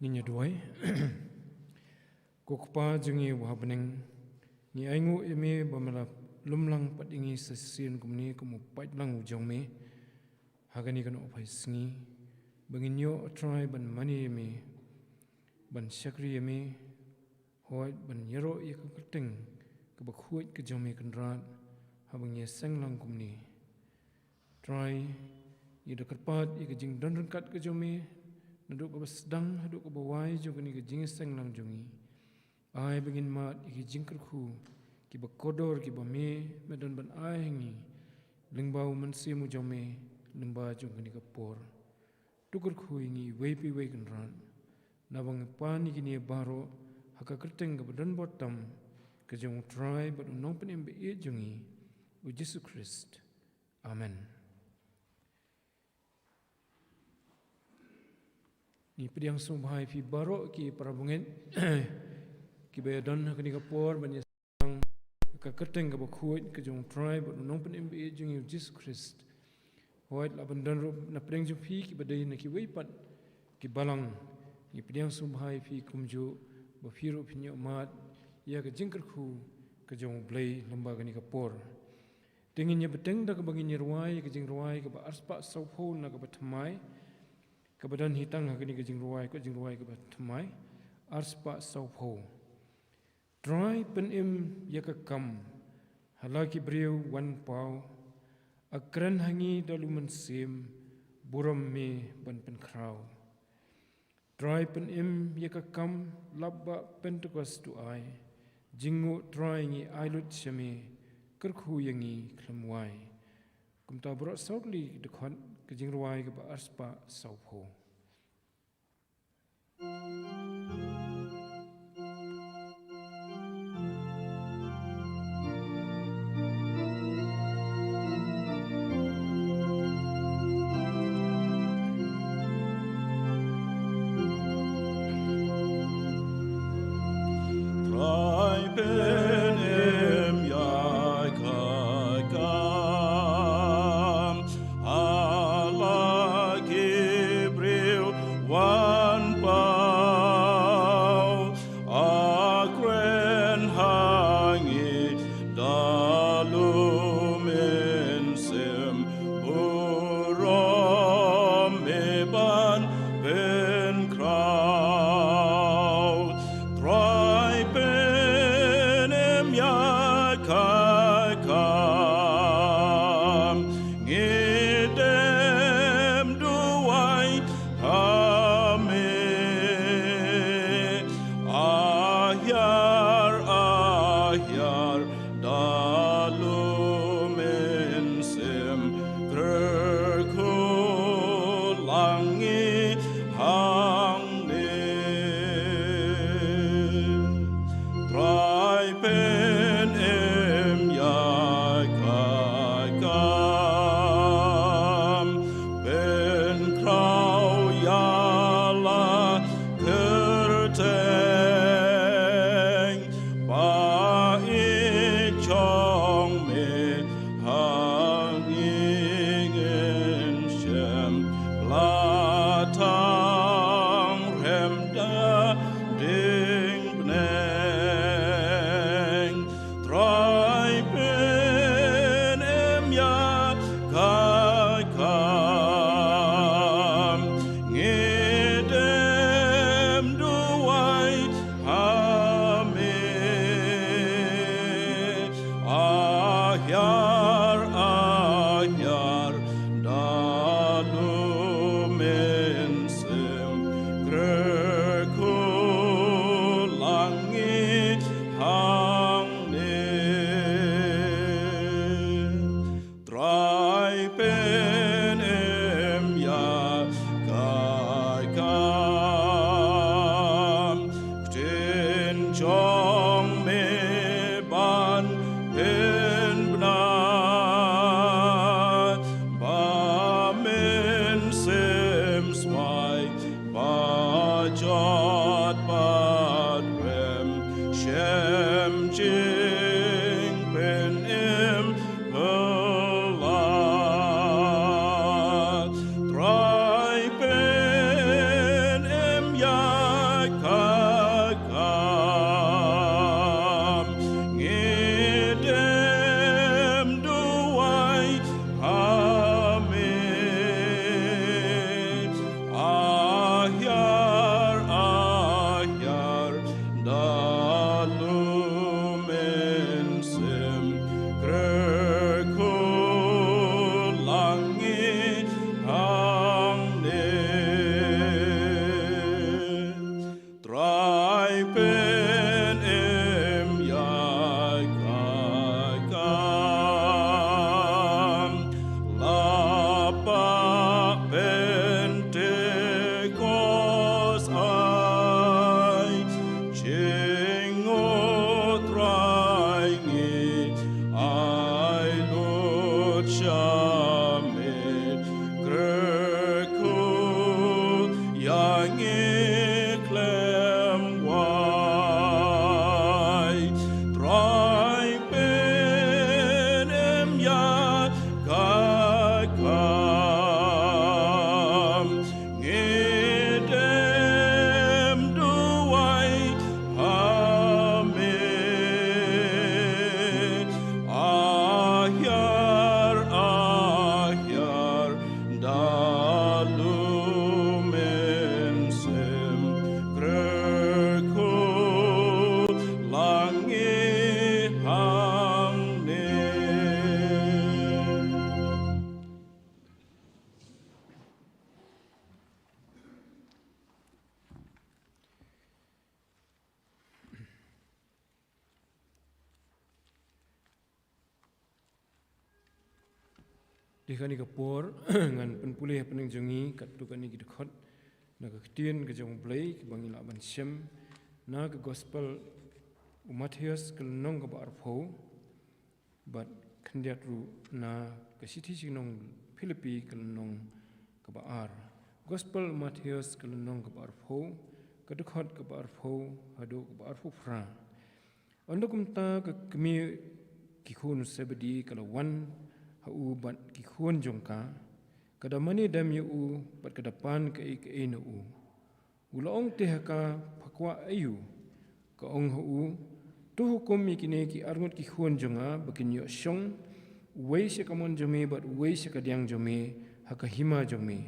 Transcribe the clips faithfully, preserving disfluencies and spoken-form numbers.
Ngin ïa duwai. Ko Kpa jong ngi uba ha bneng, ngi ainguh ïa me ba me la lum lang pat ïa ngi sa shisien kumne kum u paidlang u jong me ha kane ka nongphai sngi, ba ngin ïoh, Trai, ban mane ïa me, ban shakri ïa me, hooid ban ïaroh ïa ka kyrteng kaba khuid ka jong me, Kynrad, haba ngi ïaseng lang kumne. Trai, ngi da kyrpad ïa ka jingdon ryngkat ka jong me naduh kaba sdang haduh kaba wai jong kane ka jingïaseng lang jong ngi. Ai ba ngin mad ïa ki jingkyrkhu kiba kordor kiba me me don ban ai ha ngi lyngba u Mynsiem u jong me lyngba jong kane ka por. To kyrkhu ïa ngi iwei pa iwei, Kynrad, naba ngi pan ïa kine baroh ha ka kyrteng kaba don bor tam ka jong u Trai bad u Nongpynim ba ïeit jong ngi, u Jisu Khrist. Amen. Ngi pdiang sngewbha ïa phi baroh ki para bangeit kiba ïadon ha kane ka por ban ïaseng ka kyrteng kaba khuid ka jong u Trai bad u Nongpynim ba ïeit jong ngi, u Jisu Khrist. Hooid, la ban don ruh na pdeng jong phi kiba dei na kiwei pat ki balang. Ngi pdiang sngewbha ïa phi kumjuh ba phi ruh phin ïoh mad ïa ka jingkyrkhu ka jong u Blei lyngba kane ka por. Te ngin ïa bteng da kaba ngin ïa rwai ïa ka jingrwai kaba arspah sawphew na kaba thymmai, kaba don hi tang ha kane ka jingrwai, ka jingrwai kaba thymmai, arspah sawphew. Trai, pynim ïa ka kam ha la ki briew wan paw, a kren ha ngi da u Mynsiem, burom me ban pynkhraw. Trai, pynim ïa ka kam, lap ba Pentekost u ai, jingngooh Trai ngi ai lut sha me, kyrkhu ïa ngi khlem wai. Kumta baroh saw tylli ki dkhot, ka jingrwai kaba arspah sawphew. Trai, pynim ïa ka kam ha la ki briew wan paw, a kren ha ngi da u Mynsiem, burom me ban pynkhraw. Trai, pynim ïa ka kam, ngi dem duwai ha me, a hiar, a hiar da u Mynsiem, kyrkhu lang ngi hangne. Trai, pynim ïa ka kam, pynkhraw ïa la kyrteng, ba i jong me ha ngi ngin shem, la tang rhem da ding bneng. Trai, pynim ïa ka kam, ngi dem duwai ha me, a hiar, a hiar da u Mynsiem, kyrkhu lang ngi hangne. Trai, pynim ïa ka kam, ktien jong me ban pynbna, ba Mynsiem Smai ba jot bad rhem, shem jingpynim phylla. Trai, pynim ïa Te ha kane ka por ngan pynpule ha pdeng jong ngi katto katne ki dkhot na ka ktien ka jong U Blei kiba ngi lah ban shem na ka gospel u Mathaios ka lynnong kaba arphew, bad khyndiat ruh na ka shithi sha ki nong Philippi ka lynnong kaba ar. Gospel u Mathaios ka lynnong kaba arphew, ka dkhot kaba arphew haduh kaba arphew phra. Ynda kumta ka kmie ki khun u Sebedi ka la wan ha u bad ki khun jong ka, ka da mane dem ïa u bad ka da pan kaei kaei na u. U la ong te ha ka, pha kwah aïu? Ka ong ha u, to hukum ïa kine ki arngut ki khun jong nga ba kin ïoh shong, uwei sha ka mon jong me bad uwei sha ka diang jong me ha ka hima jong me.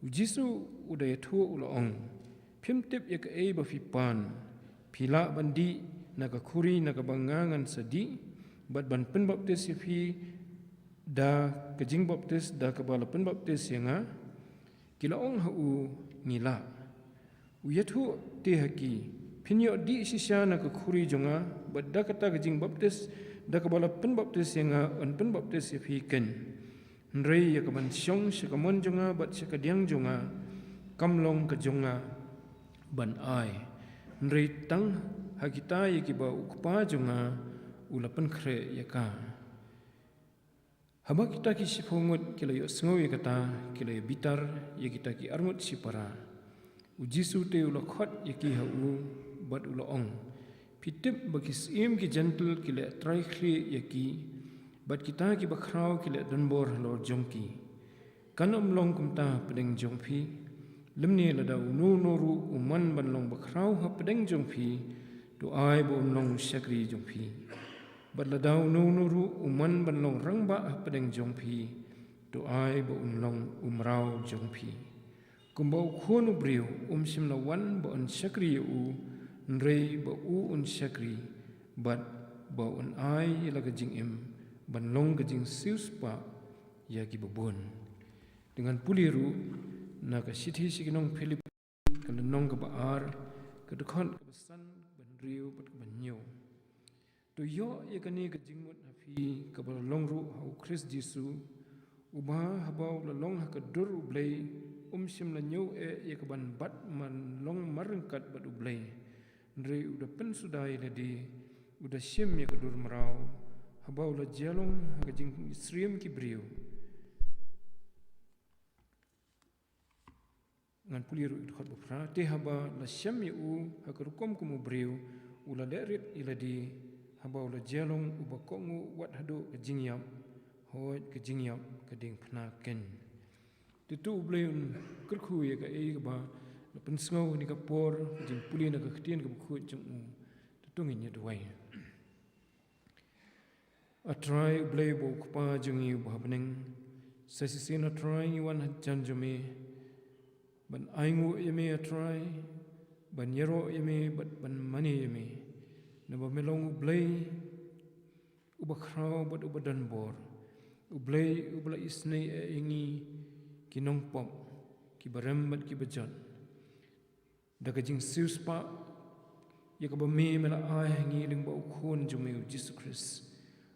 U Jisu u da ïathuh u la ong, phim tip ïa kaei ba phi pan. Phi lah ban dih na ka khuri na kaba nga ngan sa dih, bad ban pynbaptis ïa phi da ka jingbaptis da kaba la pynbaptis ïa nga? Ki la ong ha u, ngi lah. U ïathuh te ha ki, phin ïoh dih shisha na ka khuri jong nga, bad da kata ka jingbaptis da kaba la pynbaptis ïa nga yn pynbaptis ïa phi ken. Hynrei ïa ka ban shong sha ka mon jong nga bad sha ka diang jong nga, kam long ka jong nga ban ai, hynrei tang ha kita ïa kiba u Kpa jong nga u la pynkhreh ïa ka. Haba kita ki shiphew ngut ki la ïohsngew ïa kata, ki la ïa bitar ïa kita ki arngut shipara. U Jisu te u la khot ïa ki ha u bad u la ong, phi tip ba ki syiem ki jentil ki leh trai khlieh ïa ki, bad kita kiba khraw ki leh donbor halor jong ki. Kan ym long kumta hapdeng jong phi. Lymne lada uno uno ruh u mon ban long bakhraw hapdeng jong phi, to ai ba un long u shakri jong phi. Bad lada uno uno ruh u mon ban long rangbah hapdeng jong phi, to ai ba un long u mraw jong phi. Kumba u Khun u briew um shym la wan ba un shakri ïa u, hynrei ba u un shakri, bad ba un ai ïa la ka jingim ban long ka jingsiewspah ïa kiba bun. Te ngan pule ruh na ka shithi sha ki nong Philippi ka lynnong kaba ar, ka dkhot kaba san, kaba hynriew bad kaba hynñiew. To ïoh ïa kane ka jingmut ha phi kaba la long ruh ha u Khrist Jisu, uba haba u la long ha ka dur U Blei, um shym la ñiew eh ïa ka ban bat ban long marryngkat bad U Blei. Hynrei u da pynsuda ïa lade, u da shim ïa ka dur mraw, haba u la jia long ha ka jingsyriem ki briew. Ngan pule ruh ïa ka dkhot ba phra, te haba la shem ïa u ha ka rukom kum u briew, u la leh rit ïa lade, haba u la jia long uba kohnguh wat haduh ka jingïap, hooid ka jingïap ka diengphna ken. Te to U Blei un kyrkhu ïa kaei kaba la pynsngew ha kane ka por, ka jingpule na ka ktien kaba khuid jong u. Te to ngin ïa duwai. A Trai U Blei uba u Kpa jong ngi uba ha bneng, sa shisien A Trai ngi wan hajan jong me ban ainguh ïa me A Trai, ban ïaroh ïa me bad ban mane ïa me. Naba me long U Blei uba khraw bad uba donbor, U Blei uba la isynei ïa ngi ki nongpop, kiba rem bad kiba jot. Da ka jingsiewspah ïa kaba me me la ai ha ngi lyngba u Khun jong me u Jisu Khrist,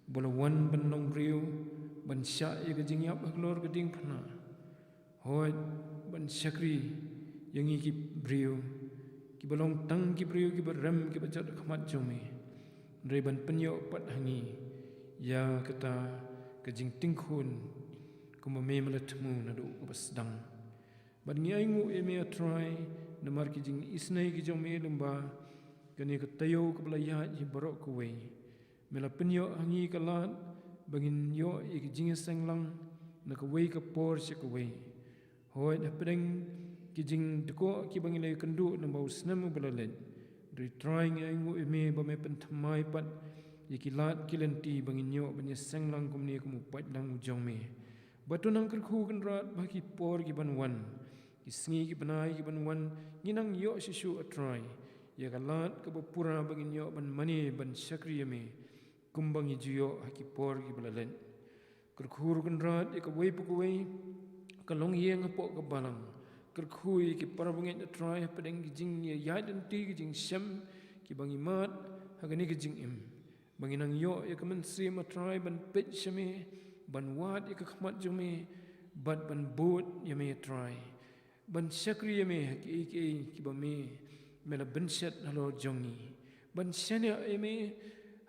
uba la wan ban long briew, ban shah ïa ka jingïap halor ka diengphna. Hooid, ban shakri ïa ngi ki briew, kiba long tang ki briew kiba rem kiba jot ha khmat jong me. Hynrei ban pynïoh pat ha ngi ïa kata ka jingtingkhun kumba me me la thmu naduh kaba sdang. Bad ngi ainguh ïa me A Trai, namar ki jingisynei ki jong me lyngba kane ka taïew kaba la ïaid hi baroh kawei. Me la pynïoh ha ngi ka lad ba ngin ïoh ïa ki jingïaseng lang na kawei ka por sha kawei. Hooid, hapdeng ki jingdkoh kiba ngi la ïakynduh lyngba u snem uba la leit. Hynrei Trai ngi ainguh ïa me ba me pynthymmai pat ïa ki lad ki lynti ba ngin ïoh ban ïaseng lang kumne kum u paidlang u jong me. Bad to nang kyrkhu Kynrad ba ha ki por ki ban wan, ki sngi ki bnai ki ban wan, ngin nang ïoh shisha A Trai ïa ka lad kaba pura ba ngin ïoh ban mane ban shakri ïa me, kumba ngi ju ïoh ha ki por kiba la leit. Kyrkhu ruh Kynrad ïa kawei pa kawei ka longïing hapoh ka balang. Kyrkhu ïa ki para bangeit A Trai hapdeng ki jingïaid lynti ki jingshem kiba ngi mad ha kane ka jingim. Ba ngin nang ïoh ïa ka mynsiem A Trai ban peit sha me, ban wad ïa ka khmat jong me, bad ban bud ïa me Trai, ban shakri ïa me ha kiei kiei kiba me, me la bynshet halor jong ngi, ban shaniah ïa me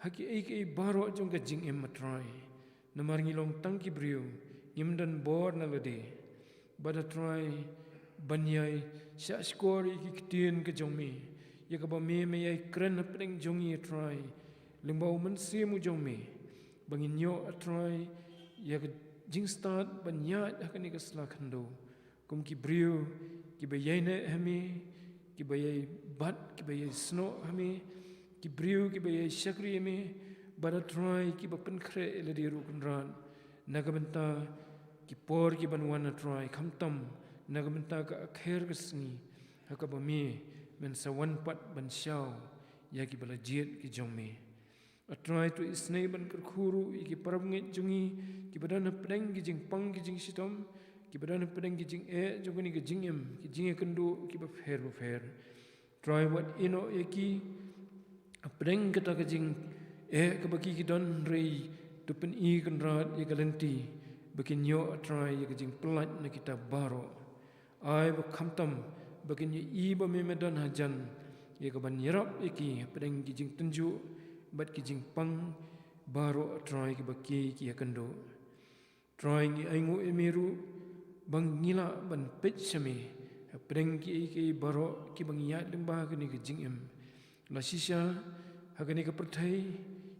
ha kiei kiei baroh jong ka jingim, a Trai. Namar ngi long tang ki briew, ngim don bor na lade. Bad a Trai, ban ïai shahshkor ïa ki ktien ka jong me, ïa kaba me me ïai kren hapdeng jong ngi, a Trai, lyngba u Mynsiem u jong me, ba ngin ïoh, a Trai, ïa ka jingstad ban ïaid ha kane ka sla khyndew kum ki briew kiba ïaineh ha me, kiba ïai bat, kiba ïai snoh ha me, ki briew kiba ïai shakri ha me, bad a Trai, kiba pynkhreh ïa lade ruh, Kynrad, na ka bynta ki por ki ban wan, a Trai, khamtam na ka bynta ka akher ka sngi, ha kaba me men sa wan pat ban shaw ïa kiba la jied ki jong me. A Trai, to isynei ban kyrkhu ruh ïa ki parabangeit jong ngi kiba don hapdeng ki jingpang ki jingshitom, kiba don hapdeng ki jingeh jong kane ka jingim, ki jingïakynduh kiba pher bapher. Trai, wat ïehnoh ïa ki hapdeng kata ka jingeh kaba ki ki don, hynrei to pyni, Kynrad, ïa ka lynti ba kin ïoh, a Trai, ïa ka jingpyllait na kita baroh. Ai ba khamtam ba kin ïohi ba me me don hajan ïa ka ban ïarap ïa ki hapdeng ki jingtynjuh bad ki jingpang baroh, a Trai, kiba ki ki ïakynduh. Trai, ngi ainguh ïa me ruh ba ngi lah ban peit sha me hapdeng kiei kiei baroh kiba ngi ïaid lyngba ha kane ka jingim. La shisha ha kane ka pyrthei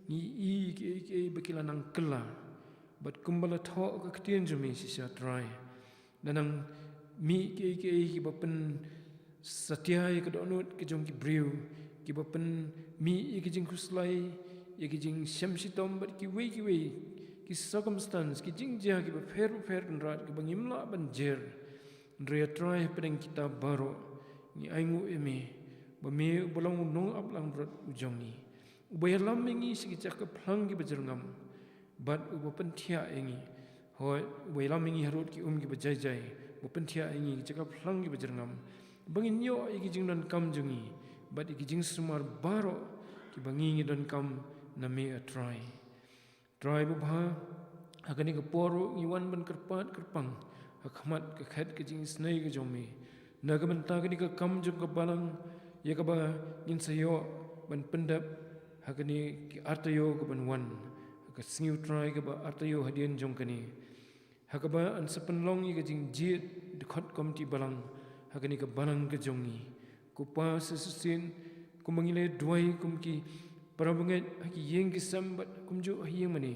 ngi ïohi kiei kiei ba ki la nang kylla, bad kumba la thoh ka ktien jong me shisha, Trai, la nang mih kiei kiei kiba pynsatia ïa ka dohnud ka jong ki briew, kiba pynmih ïa ki jingkhuslai, ïa ki jingshem shitom bad kiwei kiwei ki circumstance, ki jingjia kiba pher bapher, Kynrad, kiba ngim lah ban jer. Hynrei, a Trai, hapdeng kita baroh ngi ainguh ïa me ba me uba long u nongaplangbrot u jong ngi, uba ïalam ïa ngi sha ki jaka phlang kiba jyrngam, bad uba pynthiah ïa ngi. Hooid, uba ïalam ïa ngi harud ki um kiba jai jai, uba pynthiah ïa ngi ki jaka phlang kiba jyrngam, ba ngin ïoh ïa ki jingdonkam jong ngi bad ïa ki jingsumar baroh kiba ngi ngi donkam na me, a Trai. Trai babha, ha kane ka por ruh ngi wan ban kyrpad kyrpang ha khmat ka khet ka jingisynei ka jong me, na ka bynta kane ka kam jong ka balang, ïa kaba ngin sa ïoh ban pyndep ha kane ki ar taïew ka ban wan, ha ka sngi, Trai, kaba ar taïew hadien jong kane, ha kaba yn sa pynlong ïa ka jingjied dkhot komti balang ha kane ka balang ka jong ngi. Ko Pa, sa shisien kumba ngi la duwai kum ki parabangeit ha ki ïing ki sem bad kumjuh ha ïing mane,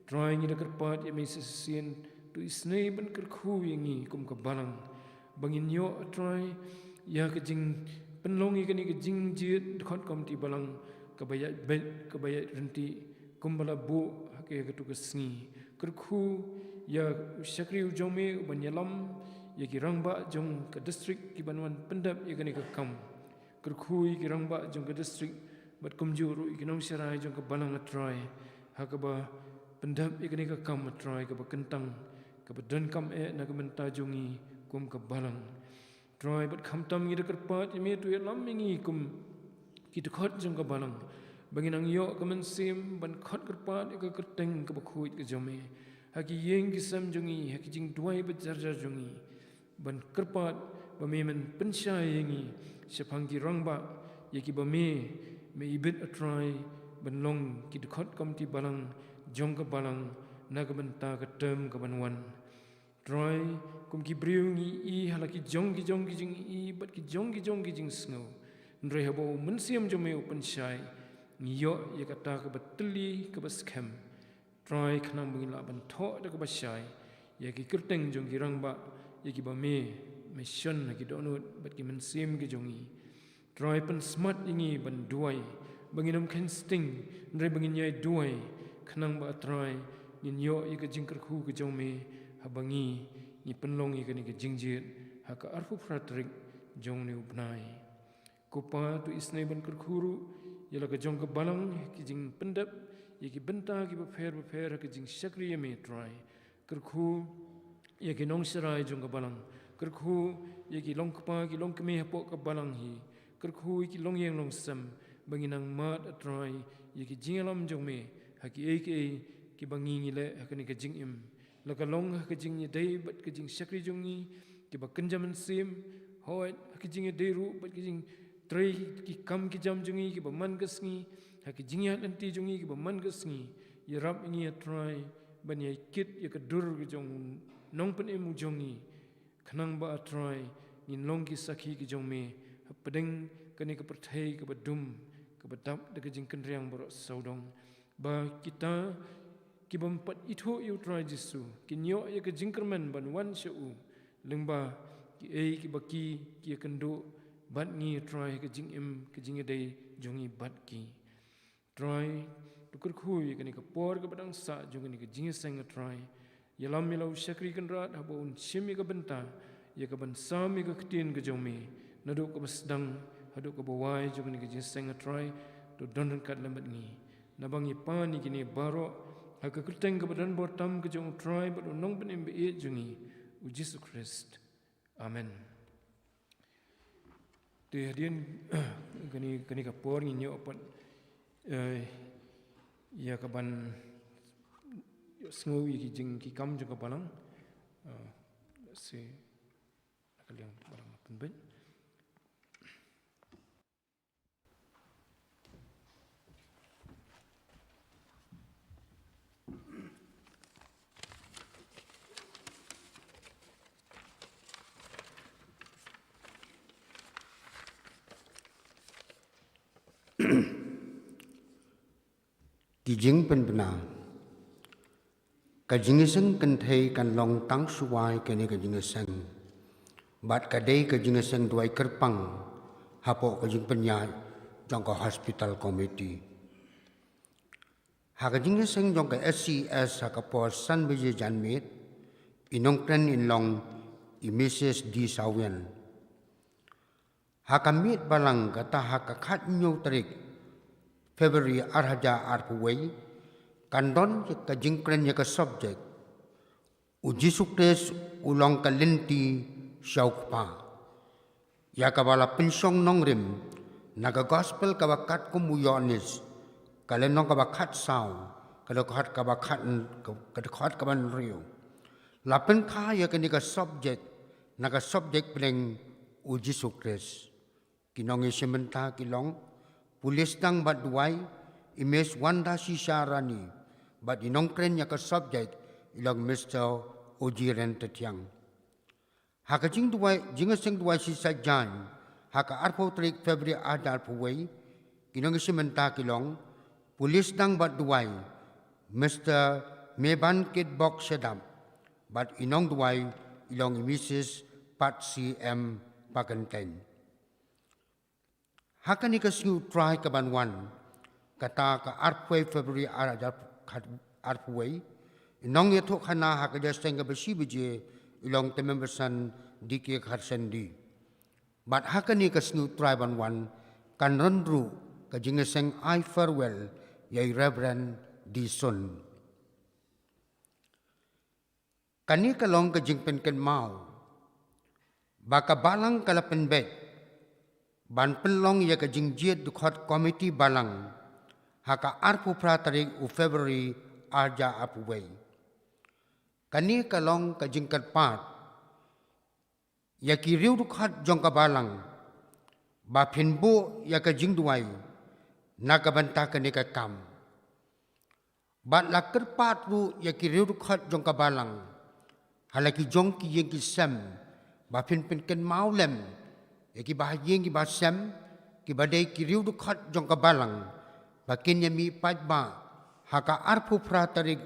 Trai, ngi da kyrpad ïa me sa shisien, to isynei ban kyrkhu ïa ngi kum ka balang, ba ngin ïoh, a Trai, ïa ka jingpynlong ïa kane ka jingjied dkhot komti balang kaba ïaid beit, kaba ïaid ryntih, kumba la buh ha ka, ïa katu ka sngi. Kyrkhu ïa u shakri u jong me uban ïalam ïa ki rangbah jong ka district ki ban wan pyndep ïa kane ka kam. Kyrkhu ïa ki rangbah jong ka district bad kumjuh ruh ïa ki nongsharai jong ka balang, a Trai, ha kaba pyndep ïa kane ka kam, a Trai, kaba kyntang, kaba donkam eh na ka bynta jong ngi kum ka balang. Trai, bad khamtam ngi da kyrpad ïa me, to ïalam ïa ngi kum ki dkhot jong ka balang, ba ngin nang ïoh ka mynsiem ban khot kyrpad ïa ka kyrteng kaba khuid ka jong me ha ki ïing ki sem jong ngi, ha ki jingduwai ba jar jar jong ngi, ban kyrpad ba me men pynshai ïa ngi shaphang ki rangbah ïa kiba me me ibit, a Trai, ban long ki dkhot komti balang jong ka balang na ka bynta ka term ka ban wan. Trai, kum ki briew ngi ïohi ha la ki jong ki jong ki jingïohi bad ki jong ki jong ki jingsngew. Hynrei haba u Mynsiem jong me u pynshai, ngi ïoh ïa kata kaba tylli kaba skhem, Trai, khnang ba ngin lah ban thoh da kaba shai ïa ki kyrteng jong ki rangbah ïa kiba me me shon ha ki dohnud bad ki mynsiem ki jong ngi. Trai, pynsmat ïa ngi ban duwai ba ngin ym kheiñ sting, hynrei ba ngin ïai duwai, khnang ba, a Trai, ngin ïoh ïa ka jingkyrkhu ka jong me haba ngi ngi pynlong ïa kane ka jingjied ha ka arphew phra tarik jong une u bnai. Ko Pa, to isynei ban kyrkhu ruh ïa la ka jong ka balang ha ki jingpyndep ïa ki bynta kiba pher bapher ha ka jingshakri ïa me, Trai. Kyrkhu ïa ki nongsharai jong ka balang. Kyrkhu ïa ki longkpa ki longkmie hapoh ka balang hi. Kyrkhu ïa ki longïing longsem ba ngin nang mad, a Trai, ïa ki jingïalam jong me ha kiei kiei kiba ngi ngi leh ha kane ka jingim, la ka long ha ka jingïadei bad ka jingshakri jong ngi, kiba kynja mynsiem, hooid, ha ka jingïadei ruh bad ka jingtrei ki kam ki jam jong ngi kiba man ka sngi, ha ka jingïaid lynti jong ngi kiba man ka sngi, ïarap ïa ngi, A Trai, ban ïai kit ïa ka dur ka jong u Nongpynim u jong ngi, khnang ba, A Trai, ngin long ki sakhi ki jong me hapdeng kane ka pyrthei kaba dum, kaba dap da ka jingkynriang baroh sawdong. Ba kita kibym pat ithuh ïa U Trai Jisu kin ïoh ïa ka jingkyrmen ban wan sha u, lyngba kiei kiba ki, ki ïakynduh bad ngi, A Trai, ha ka jingim, ka jingïadei jong ngi bad ki. Trai, to kyrkhu ïa kane ka por kaba dang sah jong kane ka jingïaseng, A Trai. Ïalam ïa la u shakri Kynrad haba un shim ïa ka bynta ïa kaban sam ïa ka ktien ka jong me, naduh kaba sdang haduh kaba wai jong kane ka jingïaseng, A Trai. To don ryngkat lem bad ngi, naba ngi pan ïa kine baroh ha ka kyrteng kaba don bor tam ka jong U Trai bad U Nongpynim ba ïeit jong ngi, U Jisu Khrist. Amen. Te hadien kane, kane ka por ngin ïoh pat, eh, ïa kaban sngew ïa ki jing, ki kam jong ka balang. Eh, se ka liang balang pynbeit. Ki jingpynbna. Ka jingïaseng kynthei kan long tang shuwa ïa kane ka jingïaseng. Bad ka dei ka jingïaseng duwai kyrpang hapoh ka jingpynïaid jong ka hospital committee. Ha ka jingïaseng jong ka S C S ha ka por san baje janmiet, i nongkren in long i Missus D Sawian. Ha ka miet balang kata ha ka khathynñiew tarik February ar hajar arphew wei, kan don ka jingkren ïa ka subject, U Jisu Khrist u long ka lynti sha u Kpa. Ïa kaba la pynshong nongrim na ka gospel kaba katkum u Ïoannis, ka lynnong kaba khatsaw, ka dkhot kaba khat, ka dkhot kaba hynriew. La pynkha ïa kane ka subject na ka subject bneng U Jisu Khrist. Ki nongïashim bynta ki long, pule sdang bad duwai, i Miss Wanda Shisha Rani, bad i nongkren ïa ka subject i long Mister Oji Ryntathiang. Ha ka jingduwai, jingïaseng duwai shisha jaiñ ha ka arphew tarik February ar hajar arphew wei, ki nongïashim bynta ki long, pule sdang bad duwai, Mister Meban Kitbok Shadap, bad i nongduwai i long i Missus Patsy M Pakyntein. Ha kane ka sngi U Trai kaban wan, kata ka arphew February ar hajar arphew wei, i nongïathuhkhana ha ka jingïaseng kaba shi baje i long Tymmen Basan D K Kharsendi. Bad ha kane ka sngi U Trai ban wan, kan don ruh ka jingïaseng ai farewell ïa i Reverend D Sun. Kane ka long ka jingpynkynmaw ba ka balang ka la pynbeit ban pynlong ïa ka jingjied dkhot komiti balang ha ka arphew phra tarik u February ar hajar arphew wei. Kane ka long ka jingkyrpad ïa ki riew dkhot jong ka balang ba phin buh ïa ka jingduwai na ka bynta kane ka kam. Bad la kyrpad ruh ïa ki riew dkhot jong ka balang ha la ki jong ki ïing ki sem ba phin pynkynmaw lem ïa ki bahaïing ki bahasem kiba dei ki riew dkhot jong ka balang ba kin ïa mih paidbah ha ka arphew phra tarik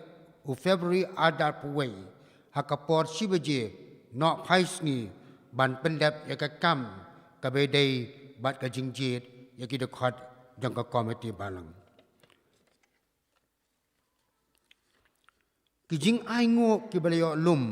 u February ar hajar arphew wei ha ka por shi baje noh phai sngi ban pyndep ïa ka kam kaba dei bad ka jingjied ïa ki dkhot jong ka komiti balang. Ki jingainguh kiba la ïoh lum.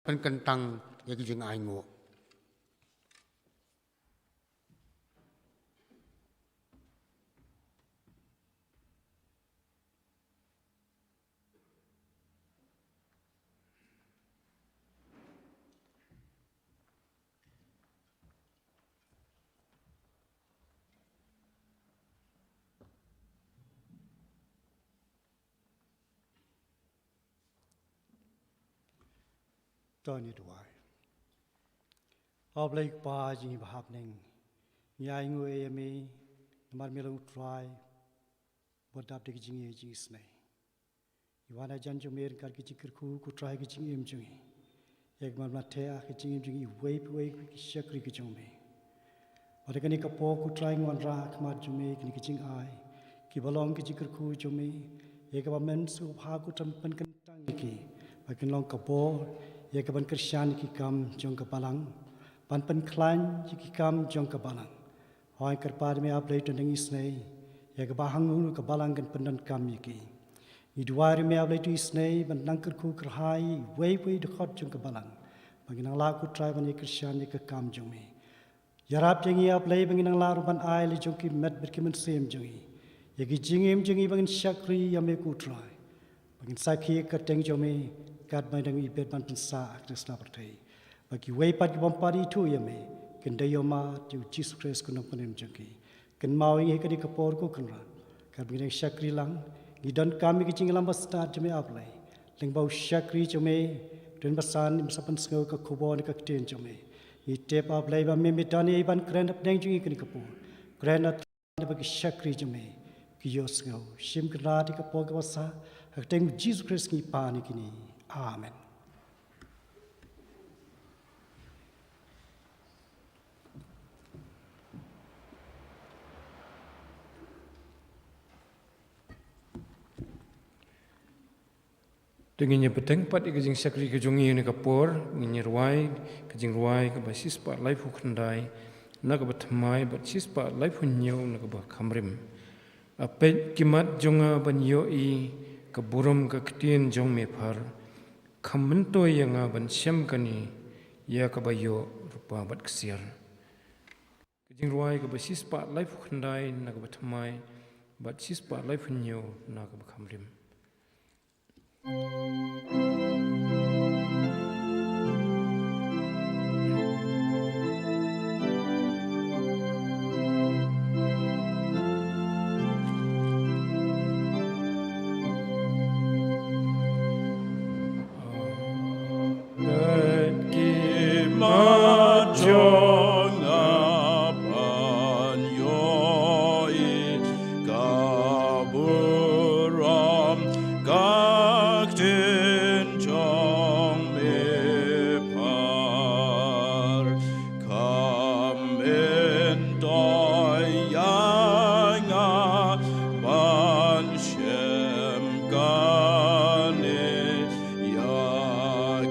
pynkyntang ïa ki jingainguh. To ngin duwai. A Blei Kpa jong ngi ba ha bneng, ngi ainguh ïa me namar me long U Trai ba dap da ki jingïeit jingisynei. Ngi wan hajan jong me ryngkat ki jingkyrkhu, ko Trai, ki jingim jong ngi. Ïa ka ban pyntheh ha ki jingim jong ngi iwei pa iwei ki shakri ki jong me. Bad ha kane ka por, ko Trai, ngi wanrah ha khmat jong me kine ki jingai kiba long ki jingkyrkhu jong me, ïa kaba men sngewbha, ko Trai, ban pynkyntang ïa ki ba kin long ka bor ïa ka ban kyrshan ïa ki kam jong ka balang, ban pynkhlaiñ ïa ki kam jong ka balang. Hooid, kyrpad ïa me, A Blei, to nang isynei ïa kaba hangne ka balang kan pyndonkam ïa ki. Ngi duwai ruh ïa me, A Blei, to isynei ban nang kyrkhu kyrhai iwei pa iwei dkhot jong ka balang ba ngin nang lah, ko Trai, ban ïa kyrshan ïa ka kam jong me. Ïarap ïa ngi, A Blei, ba ngin nang lah ruh ban ai la jong ki met bad ki mynsiem jong ngi, ïa ki jingim jong ngi, ba ngin shakri ïa me, ko Trai, ba ngin sakhi ïa ka kyrteng jong me katba ngi dang ibit ban pynsah ha kane ka sla pyrthei, ba kiwei pat ki bym pat ithuh ïa me kin da ïohmad ïa U Jisu Khrist, U Nongpynim jong ki. Kynmaw ïa ngi ha kane ka por, ko Kynrad, katba ngi dang shakri lang, ngi donkam ïa ka jingïalam ba stad jong me, A Blei, lyngba u shakri jong me, u don basan, ba sa pynsngew ïa ka khubor ne ka ktien jong me. Ngi tip, A Blei, ba me, me don ïa i ban kren hapdeng jong ngi ha kane ka por. Kren, A Trai, ba ki shakri jong me ki ïohsngew. Shim Kynrad ïa ka por kaba sah, ha ka kyrteng U Jisu Khrist ngi pan ïa kine. Amen. Te ngin ïa bteng pat ïa ka jingshakri ka jong ngi ha kane ka por, ngin ïa rwai ka jingrwai kaba shispah laiphew khyndai na kaba thymmai bad shispah laiphew hynñiew na kaba khamrim. A peit ki mat jong nga ban ïohi ka burom ka ktien jong me phar, kham myntoi ïa nga ban shem kane ïa kaba ïoh rupa bad ksiar. Ka jingrwai kaba shispah laiphew khyndai na kaba thymmai bad shispah laiphew hynñiew na kaba khamrim. Ki mat jong nga ban ïohi ka burom ka ktien jong me phar, kham myntoi ïa nga ban shem kane ïa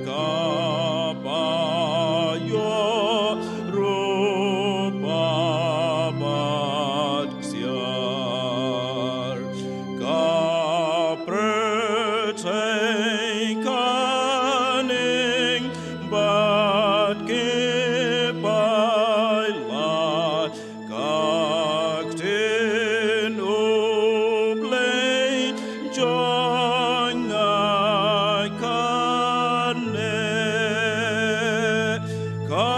kaba ïoh rupa bad ksiar. Ka pyrthei ka ning bad ki paidbah, ka ktien U Blei jong nga kane ka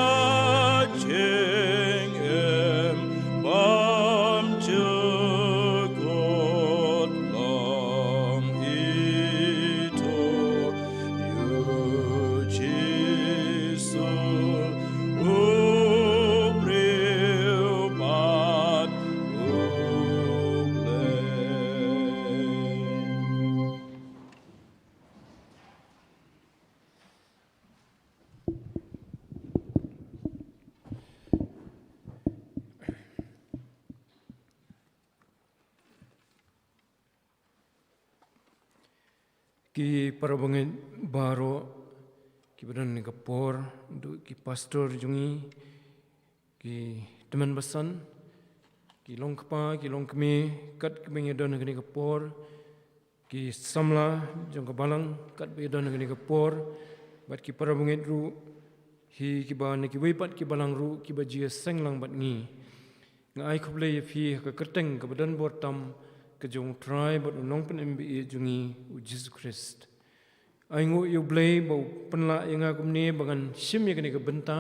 jingim bymjukut long ithuh ïa U Jisu, u briew bad U Blei. Ki para bangeit baroh kiba don ha kane ka por, duh ki pastor jong ngi, ki tymmen basan, ki long kpa, ki long kmie, katba ngi don ha kane ka por, ki samla jong ka balang, katba ngi don ha kane ka por, bad ki parabangeit ruh, hi kiba na kiwei pat ki balang ruh kiba ju ïaseng lang bad ngi. Nga ai khublei ïa phi ha ka kyrteng kaba don bor tam ka jong U Trai bad U Nongpynim ba ïeit jong ngi, U Jisu Khrist. Ai nguh ïa U Blei ba u pynlah ïa nga kumne ba ngan shim ïa kane ka bynta,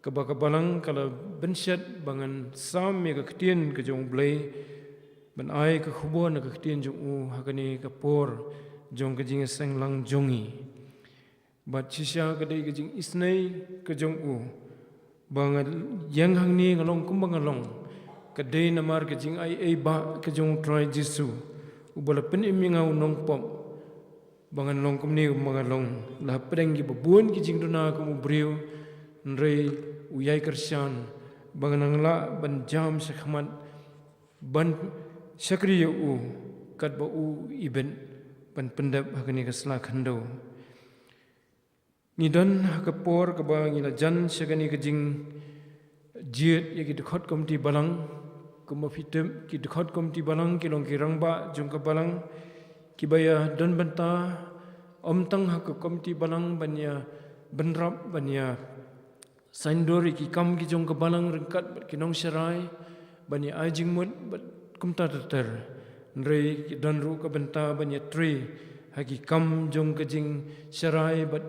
kaba ka balang ka la bynshet ba ngan sam ïa ka ktien ka jong U Blei, ban ai ka khubor na ka ktien jong u ha kane ka por jong ka jingïaseng lang jong ngi. Bad shisha ka dei ka jingisynei ka jong u ba nga ïeng hangne, nga long kumba nga long, ka dei namar ka jingaiei ba ka jong U Trai Jisu, uba la pynim ïa nga u nongpop, ba ngan long kumne kumba nga long. La pdeng kiba bun ki jingduna kum u briew, hynrei u ïai kyrshan ba ngan nang lah ban jam shakhmat ban shakri ïa u katba u ibit ban pyndep ha kane ka sla khyndew. Ngi don ha ka por kaba ngi la jan sha kane ka jingjied ïa ki dkhot komiti balang. Kumba phi tip, ki dkhot komiti balang ki long ki rangbah jong ka balang, kiba ïa don bynta ym tang ha ka komiti balang ban ïa bynrap, ban ïa saiñdur ïa ki kam ki jong ka balang ryngkat bad ki nongsharai, ban ïa ai jingmut bad kumta ter ter. Hynrei ki don ruh ka bynta ban ïa trei ha ki kam jong ka jingsharai bad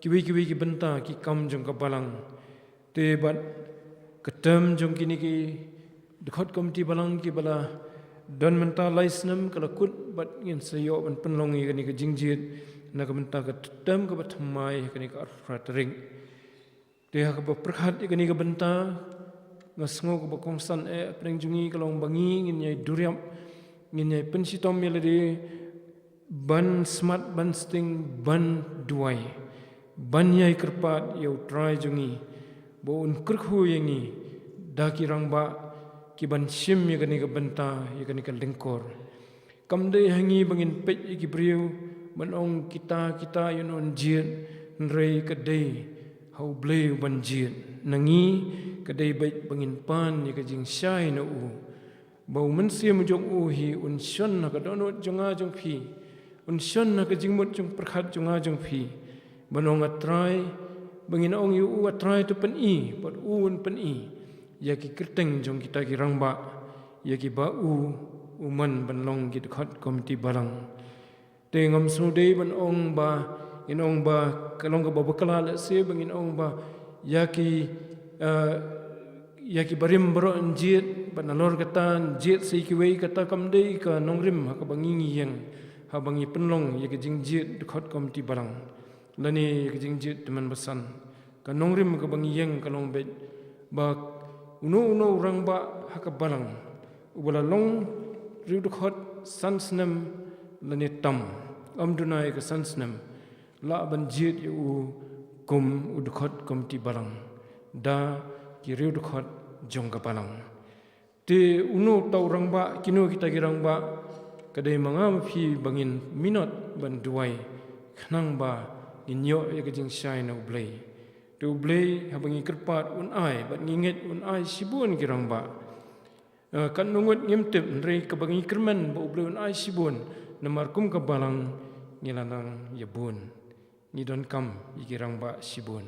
kiwei kiwei ki bynta ki kam jong ka balang. Te bad ka term jong kine ki dkhot komiti balang kiba la don mynta lai snem ka la kut, bad ngin sa ïoh ban pynlong ïa kane ka jingjied na ka bynta ka term kaba thymmai ha kane ka arphew phra tarik. Te ha kaba pyrkhat ïa kane ka bynta, nga sngew kaba kongsan eh pdeng jong ngi ka long ba ngi ngin ïai duriap, ngin ïai pynshitom ïa lade ban smat, ban sting, ban duwai, ban ïai kyrpad ïa U Trai jong ngi ba un kyrkhu ïa ngi da ki rangbah ki ban shim ïa kane ka bynta, ïa kane ka lyngkor. Kam dei ha ngi ba ngin peit ïa ki briew ban ong kita kita ïa un jied, hynrei ka dei ha U Blei u ban jied. Na ngi ka dei beit ba ngin pan ïa ka jingshai na u, ba U Mynsiem jong u hi un shon ha ka dohnud jong nga jong phi, un shon ha ka jingmut jingpyrkhat jong nga jong phi, ban ong A Trai, ba ngin ong ïa u A Trai to pyni, bad u un pyni ïa ki kyrteng jong kita ki rangbah ïa kiba u u mon ban long ki dkhot komiti balang. Te ngam sngewdei ban ong ba ngin ong ba ka long kaba bakla lehse ba ngin ong ba ïa ki, eh, ïa ki barim baroh yn jied, bad nalor kata yn jied sa ïa kiwei, kata kam dei ka nongrim ha kaba ngi ngi ïeng haba ngi pynlong ïa ka jingjied dkhot komiti balang lane ïa ka jingjied tymmen basan. Ka nongrim kaba ngi ïeng ka long beit ba uno uno u rangbah ha ka balang uba la long riew dkhot san snem lane tam, ym duna ïa ka san snem, lah ban jied ïa u kum u dkhot komiti balang da ki riew dkhot jong ka balang. Te uno uta u rangbah, kino kita ki rangbah, ka dei ma nga ma phi ba ngin minot ban duwai khnang ba ngin ïoh ïa ka jingshai na U Blei. Te U Blei haba ngi kyrpad un ai, bad ngi ngeit un ai shibun ki rangbah. Eh, katno ngut ngim tip, hynrei kaba ngi kyrmen ba U Blei un ai shibun, namar kum ka balang ngi la nang ïa bun, ngi donkam ïa ki rangbah shibun.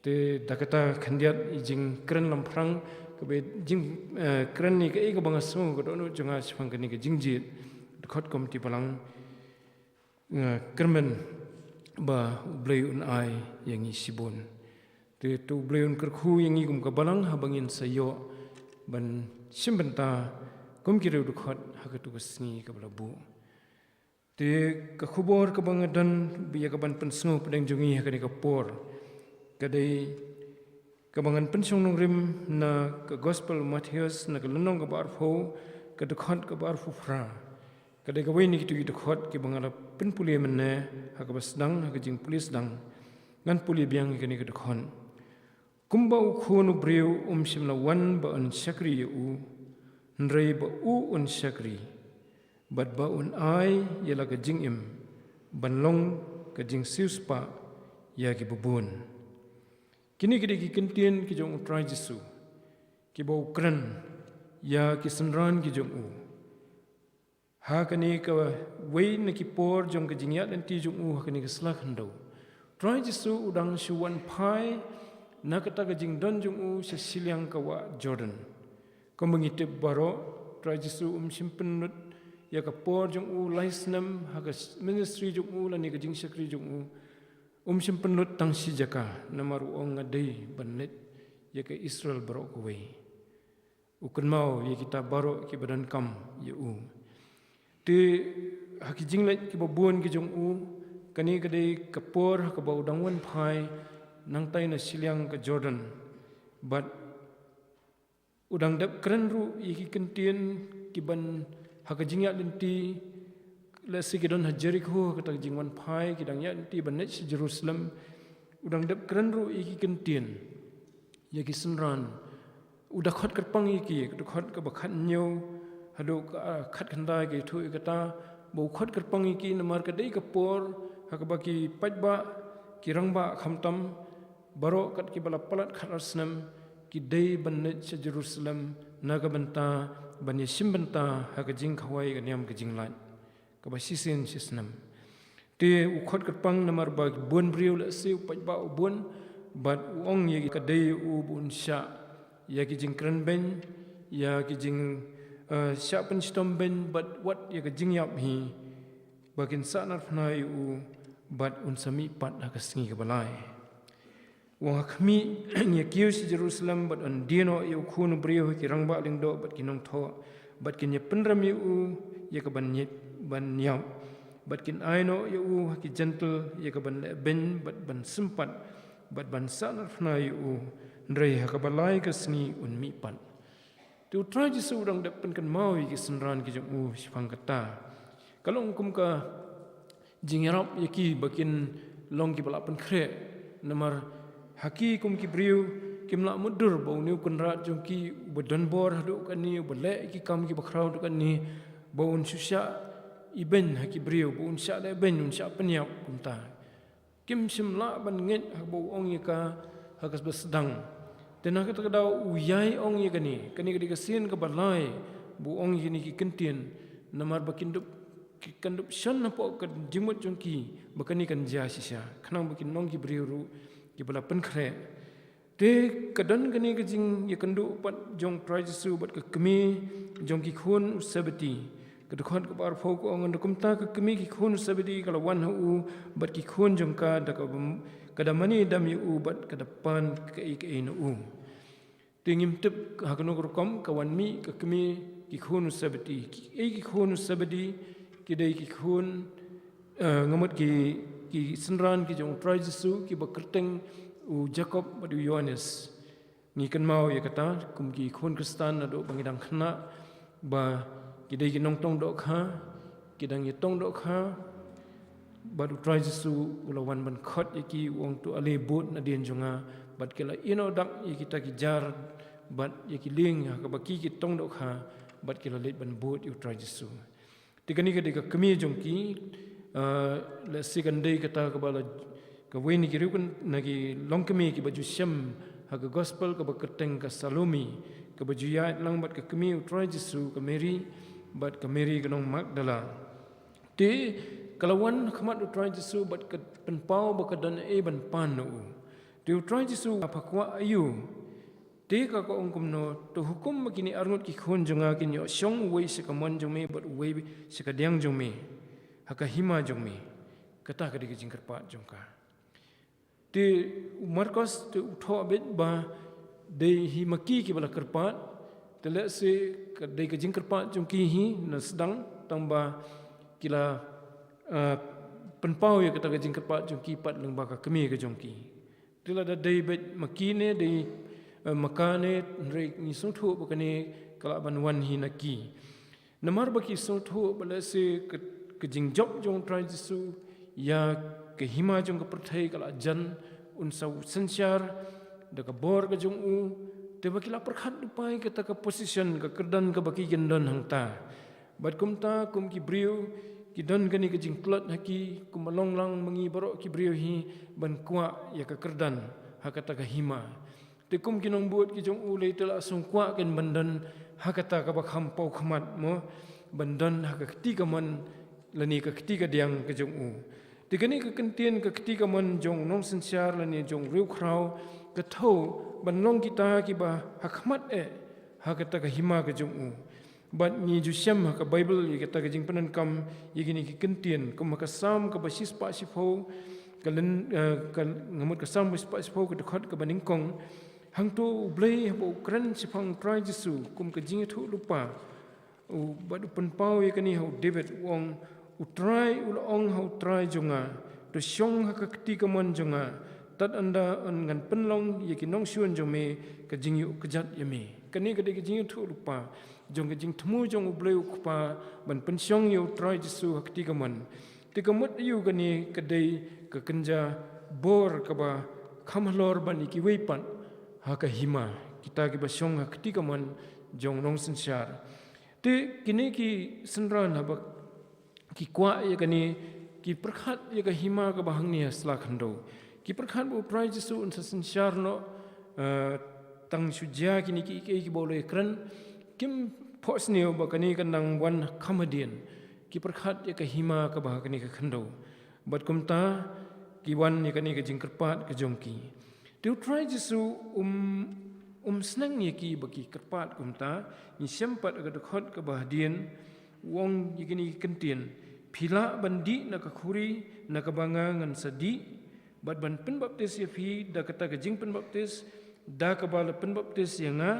Te da kata khyndiat ïa jingkren lamphrang, kaba jing, eh, kren ïa kaei kaba nga sngew ka dohnud jong nga shaphang kane ka jingjied dkhot komiti balang, nga kyrmen ba U Blei un ai ïa ngi shibun. Te to U Blei un kyrkhu ïa ngi kum ka balang haba ngin sa ïoh ban shim bynta kum ki riew dkhot ha katu ka sngi kaba la buh. Te ka khubor kaba nga don ïa ka ban pynsngew pdeng jong ngi ha kane ka por ka dei kaba ngan pynshong nongrim na ka Gospel Mathaios, na ka lynnong kaba arphew, ka dkhot kaba arphew phra. Ka dei kawei na kitu ki dkhot kiba nga la pynpule mynne ha kaba sdang, ha ka jingpule sdang. Ngan pule biang ïa kane ka dkhot. Kumba U Khun u briew um shym la wan ba un shakri ïa u, hynrei ba u un shakri, bad ba un ai ïa la ka jingim ban long ka jingsiewspah ïa kiba bun. Kine ki dei ki kyntien ki jong U Trai Jisu kiba u kren ïa ki synran ki jong u ha kane kawei na ki por jong ka jingïaid lynti jong u ha kane ka sla khyndew. Trai Jisu u dang shu wan phai na kata ka jingdon jong u sha shiliang ka wah Jordan. Kumba ngi tip baroh, Trai Jisu um shym pynlut ïa ka por jong u lai snem ha ka ministry jong u lane ka jingshakri jong u. Um shym pynlut tang shi jaka, namar u ong nga dei ban leit ïa ka Israel baroh kawei. U kynmaw ïa kita baroh kiba donkam ïa u. Te ha ki jingleit kiba bun ki jong u, kane ka dei ka por ha kaba u dang wan phai nangtai na shiliang ka Jordan. Bad u dang dep kren ruh ïa ki kyntien kiban ha ka jingïaid lynti, lehse ki don ha Jerikho ha kata ka jingwan phai, ki dang ïaid lynti ban leit sha Jerusalem. U dang dep kren ruh ïa ki kyntien, ïa ki synran. U da khot kyrpang ïa ki, ka dkhot kaba khathynñiew haduh ka, ah, khatkhyndai ka ïathuh ïa kata, ba u khot kyrpang ïa ki namar ka dei ka por ha kaba ki paidbah, ki rangbah khamtam, baroh kat kiba la palat khatar snem, ki dei ban leit sha Jerusalem na ka bynta ban ïashim bynta ha ka jingkhawai ka niam ka jinglait kaba shisien shisnem. Te u khot kyrpang namar ba bun briew, lehse u paidbah u bun, bad u ong ïa ki ka dei u ba un shah ïa ki jingkren beiñ, ïa ki jing, eh, shah pynshitom beiñ, bad wat ïa ka jingïap hi, ba kin sahnarphna ïa u, bad un sa mih pat ha ka sngi kaba lai. U ong ha khmih, ngi ïa kiew sha Jerusalem, bad yn die noh ïa u khun u briew ha ki rangbah lyngdoh bad ki nongthoh, bad kin ïa pynrem ïa u ïa kaban ïap, ban ïap, bad kin ai noh ïa u ha ki jentil ïa kaban leh beiñ bad ban sympat bad ban sahnarphna ïa u, hynrei ha kaba lai ka sngi un mih pat. Te u Trai Jisu u dang dep pynkynmaw ïa ki synran ki jong u shaphang kata. Ka long kum ka jingïarap ïa ki ba kin long kiba la pynkhreh. Namar ha ki kum ki briew kim lah mutdur ba une u kynrad jong ki uba don bor haduh katne, uba leh ïa ki kam kiba khraw haduh katne, ba un shu shah ibeiñ ha ki briew, ba un shah leh beiñ, un shah pynïap kumta. Kim shym lah ban ngeit haba u ong ïa ka ha kaba sdang. Te na kata ka daw u ïai ong ïa kane, kane ka dei ka sien kaba lai ba u ong ïa kine ki kyntien, namar ba kin dup, ki kan dup shon hapoh ka jingmut jong ki ba kane kan jia shisha, khnang ba kin long ki briew ruh kiba la pynkhreh. Te ka don kane ka jingïakynduh pat jong u Trai Jisu bad ka kmie jong ki khun u Sebedi. Ka dkhot kaba arphew ka ong, ynda kumta ka kmie ki khun u Sebedi ka la wan ha u bad ki khun jong ka, da kaba, ka da mane dam ïa u bad ka da pan kaei kaei na u. Te ngim tip ha kano ka rukom ka wan mih ka kmie ki khun u Sebedi. Kiei ki khun u Sebedi? Ki dei ki khun, eh, nga mut ki, ki synran ki jong u Trai Jisu kiba kyrteng u Jakob bad u Ïohannes. Ngi kynmaw ïa kata kum ki khun Khristan naduh ba ngi dang khynnah, ba ki dei ki nongtong dohkha, ki dang ïatong dohkha. Bad u Trai Jisu u la wan ban khot ïa ki, u ong, to ale bud nadien jong nga. Bad ki la ïehnoh dak ïa kita ki jar bad ïa ki lieng ha kaba ki, ki tong dohkha, bad ki la leit ban bud ïa u Trai Jisu. Te kane ka dei ka kmie jong ki, ah, lehse kan dei kata kaba la, kawei na ki riew, kan, na ki longkmie kiba ju shem ha ka gospel kaba kyrteng ka Salome, kaba ju ïaid lang bad ka kmie u Trai Jisu, ka Mary, bad ka Mary ka nong Magdala. Te ka la wan ha khmat u Trai Jisu bad ka pynpaw ba ka don ei ban pan na u. Te u Trai Jisu u ap ha kwah aïu? Te ka, ka ong kumno? To hukum ba kine arngut ki khun jong nga kin ïoh shong, uwei sha ka mon jong me bad uwei sha ka diang jong me ha ka hima jong me. Kata ka dei ka jingkyrpad jong ka. Te u Markos te u thoh beit ba dei hi ma ki kiba la kyrpad. Te lehse ka dei ka jingkyrpad jong ki hi na sdang, tang ba ki la, eh, pynpaw ïa kata ka jingkyrpad jong ki pat lyngba ka kmie ka jong ki. Te lada dei beit ma ki ne dei, eh, ma ka ne, hynrei ngi sngewthuh ba kane ka lah ban wan hi na ki. Namar ba ki sngewthuh ba lehse ka, ka jingjop jong u Trai Jisu ïa ka hima jong ka pyrthei ka la jan, un sa synshar da ka bor ka jong u. Te ba ki la pyrkhat lypa ïa kata ka position, ka kyrdan kaba ki kin don hangta. Bad kumta kum ki briew ki don kane ka jingtlot ha ki, kumba long lang ma ngi baroh ki briew hi ban kwah ïa ka kyrdan ha kata ka hima. Te kum ki nongbud ki jong u, lei te la sngewkwah kin ban don ha kata kaba kham paw khmat mo, ban don ha ka kti kamon lane ka kti kadiang ka jong u. Te kane ka kyntien ka kti kamon jong nongsynshar lane jong riewkhraw ka thew ban long kita kiba ha khmat eh ha kata ka hima ka jong u. Bad ngi ju shem ha ka Baibl ïa kata ka jingpyndonkam ïa kine ki kyntien, kum ha ka Salm kaba shispah shiphew, ka lyn, eh, ka, nga mut ka Salm ba shispah shiphew, ka dkhot kaba nyngkong. Hangto U Blei haba u kren shaphang U Trai Jisu kum ka jingïathuhlypa, u, bad u pynpaw ïa kane ha u David, u ong, U Trai u la ong ha U Trai jong nga, to shong ha ka kti kamon jong nga, tad haduh ngan pynlong ïa ki nongshun jong me ka jingïuh kjat ïa me. Kane ka dei ka jingïathuhlypa jong ka jingthmu jong U Blei U Kpa ban pynshong ïa U Trai Jisu ha kti kamon. Te ka mut aïu kane? Ka dei ka kynja bor kaba kham halor ban ïa kiwei pat ha ka hima, kita kiba shong ha kti kamon jong nongsynshar. Te kine ki synran haba ki kwah ïa kane, ki pyrkhat ïa ka hima kaba hangne ha sla khyndew. Ki pyrkhat ba U Trai Jisu un sa synshar noh, eh, tang shu jia kine kiei kiei kiba u la ïakren. Kim phohsniew ba kane kan nang wan kham hadien. Ki pyrkhat ïa ka hima kaba ha kane ka khyndew. Bad kumta ki wan ïa kane ka jingkyrpad ka jong ki. Te U Trai Jisu um, um sneng ïa ki ba ki kyrpad kumta. Ngi shem pat ha ka dkhot kaba hadien, u ong ïa kine ki kyntien, phi lah ban dih na ka khuri na kaba nga ngan sa dih, bad ban pynbaptis ïa phi da kata ka jingpynbaptis da kaba la pynbaptis ïa nga?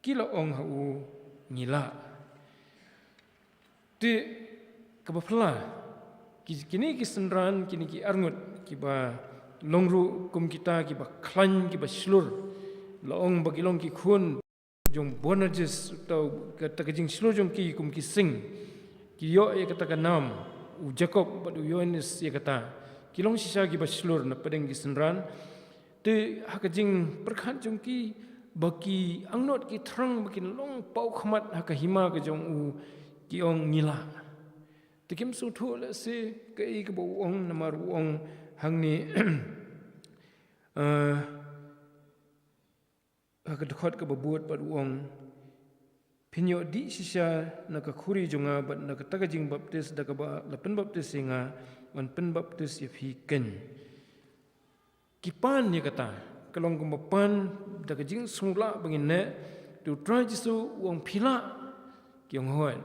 Ki la ong ha u, ngi lah. Te kaba phylla, ki, kine ki synran, kine ki arngut kiba long ruh kum kita kiba khlaiñ, kiba shlur, la ong ba ki long ki khun jong Boanerges, uta u, kata ka jingshlur jong ki kum ki sing. Ki ïoh ïa kata ka nam, u Jakob bad u Ïoannis ïa kata. Ki long shisha kiba shlur na pdeng ki synran. Te ha ka jingpyrkhat jong ki ba ki angnud ki thrang ba kin long paw khmat ha ka hima ka jong u, ki ong, ngi lah. Te kim sngewthuh lehse kaei kaba u ong, namar u ong hangne, eh, ha ka dkhot kaba bud pat u ong, phin ïoh dih shisha na ka khuri jong nga bad na kata ka jingbaptis da kaba la pynbaptis ïa nga, ngan pynbaptis ïa phi keiñ. Ki pan ïa kata, ka long kumba pan da ka jingsngewlah ba ngin neh. Te U Trai Jisu u ong, phi lah? Ki ong, hooid.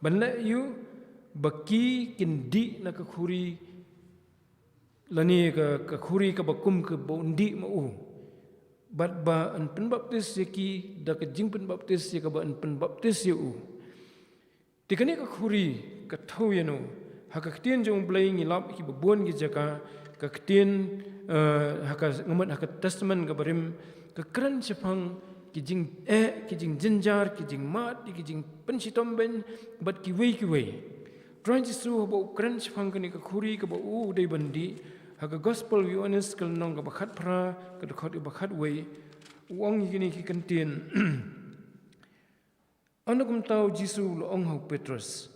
Ban leh aïu? Ba ki kin dih na ka khuri, lane ka, ka khuri kaba kum kaba un dih ma u, bad ba yn pynbaptis ïa ki da ka jingpynbaptis ïa kaba yn pynbaptis ïa u. Te kane ka khuri ka thew ïano? Ha ka ktien jong U Blei ngi lap ha kiba bun ki jaka, ka ktien, eh, ha ka, nga mut ha ka Testament kaba rim, ka kren shaphang ki jingeh, ki jingjynjar, ki jingmad, ki jingpynshitom beiñ, bad kiwei kiwei. Trai Jisu haba u kren shaphang kane ka khuri kaba u dei ban dih, ha ka Gospel Ïoannis ka lynnong kaba khatphra, ka dkhot kaba khatwei, u ong ïa kine ki kyntien. Hynda kumta U Jisu u la ong ha u Petros,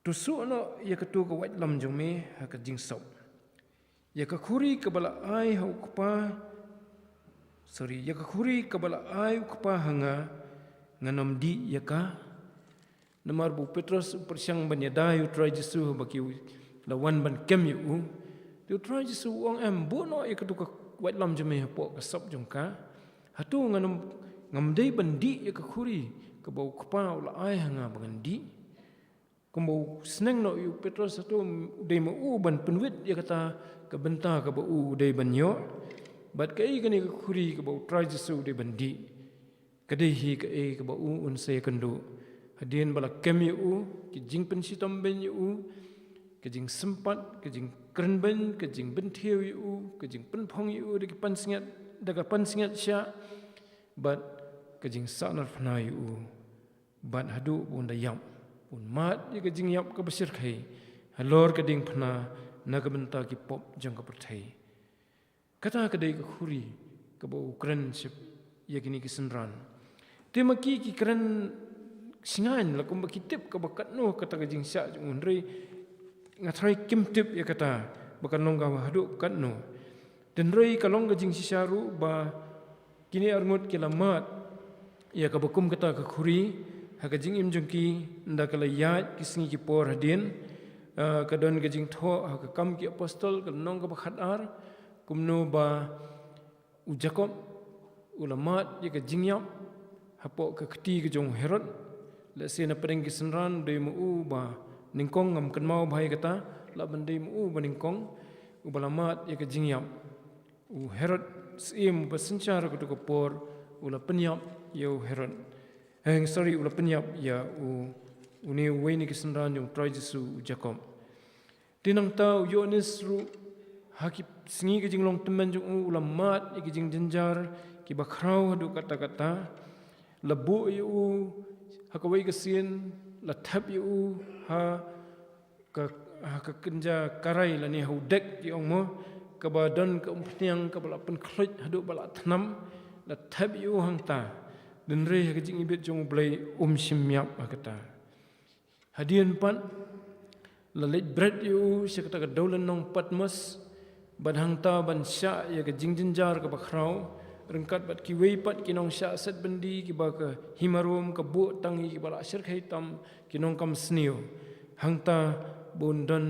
to suh noh ïa kato ka waitlam jong me ha ka jingsop. Ïa ka khuri kaba la ai ha u Kpa, sorry, ïa ka khuri kaba la ai u Kpa ha nga, ngan ym dih ïa ka. Namar ba u Petros u pyrshang ban ïada ïa U Trai Jisu haba ki la wan ban kem ïa u. Te U Trai Jisu u ong, em, buh noh ïa kato ka waitlam jong me hapoh ka sop jong ka. Hato ngan ym, ngam dei ban dih ïa ka khuri kaba u Kpa u la ai ha nga ba ngan dih? Kumba u sneng noh ïa u Petros, hato u dei ma u ban pynwit ïa kata ka bynta kaba u dei ban ïoh? Bad kaei kane ka khuri kaba U Trai Jisu u dei ban dih? Ka dei hi kaei kaba u un sa ïakynduh. Hadien ba la kem ïa u, ka jingpynshitom beiñ ïa u, ka jingsympat, ka jingkren beiñ, ka jingpynthiew ïa u, ka jingpynphong ïa u da ka pansngiat, da ka pansngiat shiah, bad ka jingsahnarphna ïa u. Bad haduh ba un da ïap, un mad ïa ka jingïap kaba shyrkhei halor ka diengphna na ka bynta ki pop jong ka pyrthei. Kata ka dei ka khuri kaba u kren ship ïa kine ki synran. Te ma ki ki kren shngaiñ la kumba ki tip kaba katno kata ka jingshah jong u, hynrei nga tharai kim tip ïa kata ba kan long kaba haduh katno. Te hynrei ka long ka jingshisha ruh ba kine arngut ki la mad ïa kaba kum kata ka khuri, Ha ka jingim jong ki, ynda ka la ïaid ki sngi ki por hadien, ah, ka don ka jingthoh ha Ka Kam ki Apostol, ka lynnong kaba khatar, kumno ba u Jakob u la mad ïa ka jingïap hapoh ka kti ka jong u Herod. Lehse na pdeng ki synran u dei ma u ba nyngkong, ngam kynmaw bha ïa kata, lah ban dei ma u ba nyngkong uba la mad ïa ka jingïap. U Herod Syiem uba synshar ha kato ka por u la pynïap ïa u Herod. Eh, sorry, u la pynïap ïa u, une uwei na ki synran jong u Trai Jisu, u Jakob. Te nangta u Ïoannis ruh, ha ki sngi ka jinglong tymmen jong u, u la mad ïa ki jingjynjar kiba khraw haduh katta katta. La buh ïa u ha kawei ka sien, la thep ïa u ha ka, ha ka kynja karai lane ha u dek, ki ong mo, kaba don ka umphniang kaba la pynkhluit haduh ba la thnam, la thep ïa u hangta. Hynrei ha ka jingibit jong U Blei um shym ïap ha kata. Hadien pat la leit bret ïa u sha kata ka dewlynnong Patmos, bad hangta ban shah ïa ka jingjynjar kaba khraw, ryngkat bad kiwei pat ki nongshah set byndi kiba ka hima Rom ka buh tang ïa kiba la shyrkhei tam, ki nongkam sniew. Hangta ba un don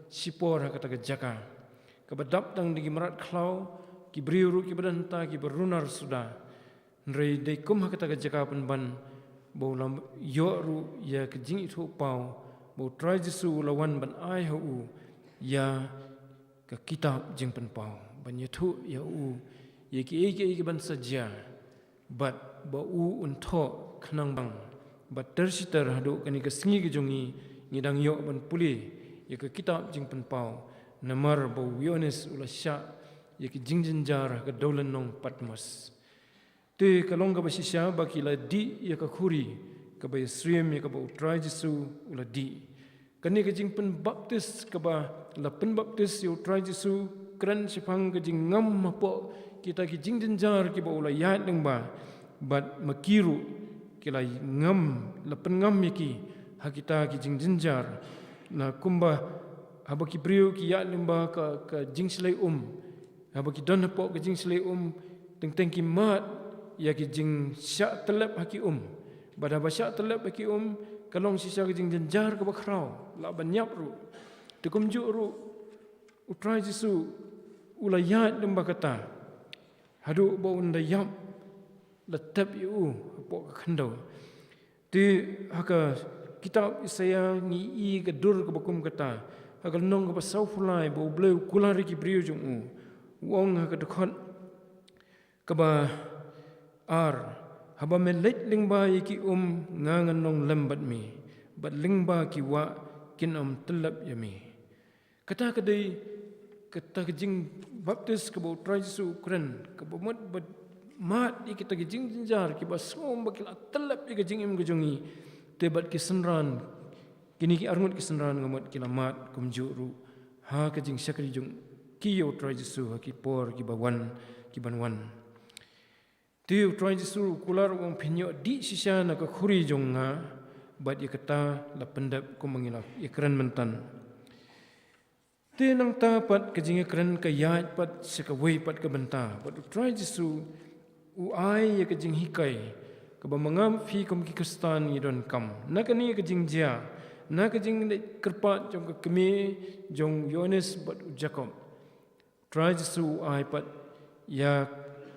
shipor ha kata ka jaka kaba dap tang da ki mrad khlaw, ki briew ruh kiba don hangta kiba runar suda. Hynrei dei kum ha kata ka jaka pynban ba u la ïoh ruh ïa ka jingithuhpaw ba u Trai Jisu u la wan ban ai ha u ïa ka kitab jingpynpaw, ban ïathuh ïa u ïa kiei kiei kiban sa jia, bad ba u un thoh khnang bang ba ter shi ter haduh kane ka sngi ka jong ngi, ngi dang ïoh ban pule ïa ka kitab jingpynpaw, namar ba u Ïoannis u la shah ïa ka jingjynjar ha ka dewlynnong Patmos. Te ka long kaba shisha ba ki la dih ïa ka khuri kaba ïasyriem ïa kaba u Trai Jisu u la dih. Kane ka jingpynbaptis kaba la pynbaptis ïa u Trai Jisu kren shaphang ka jingngam hapoh kita ki jingjynjar kiba u la ïaid lyngba, bad ma ki ruh ki la ngam, la pynngam ïa ki ha kita ki jingjynjar. Na kumba haba ki briew ki ïaid lyngba ka, ka jingshlei um, haba ki don hapoh ka jingshlei um, teng teng ki mad ïa ki jingshah tyllep ha ki um. Bad haba shah tyllep ha ki um, ka long shisha ka jingjynjar kaba khraw, lah ban ïap ruh. Te kumjuh ruh, u Trai Jisu u la ïaid lyngba kata haduh ba un da ïap, la tep ïa u hapoh ka khyndew. Te ha ka kitab Isaïah ngi i ka dur kaba kum kata, ha ka lynnong kaba sawphew lai, ba U Blei u kular ïa ki briew jong u. U ong ha ka dkhot kaba ar, haba me leit lyngba ïa ki um, nga ngan long lem bad me, bad lyngba ki wah kin ym tyllep ïa me. Kata ka dei kata ka jingbaptis kaba u Trai Jisu u kren, kaba mut ba mad ïa kita ki jingjynjar kiba sngewbha ki la tyllep ïa ka jingim ka jong ngi. Te bad ki synran, kine ki arngut ki synran ka mut ki la mad kumjuh ruh ha ka jingshakri jong ki ïa u Trai Jisu ha ki por kiba wan, kiban wan. Te u Trai Jisu u kular u ong, phin ïoh dih shisha na ka khuri jong nga, bad ïa kata la pyndep kumba ngi la ïakren mynta. Te nangta pat ka jingïakren ka ïaid pat sha kawei pat ka bynta, bad u Trai Jisu u ai ïa ka jinghikai kaba ma nga ma phi kum ki Khristan ngi donkam. Na kane ka jingjia, na ka jingleit kyrpad jong ka kmie jong u Ïoannis bad u Jakob, Trai Jisu u ai pat ïa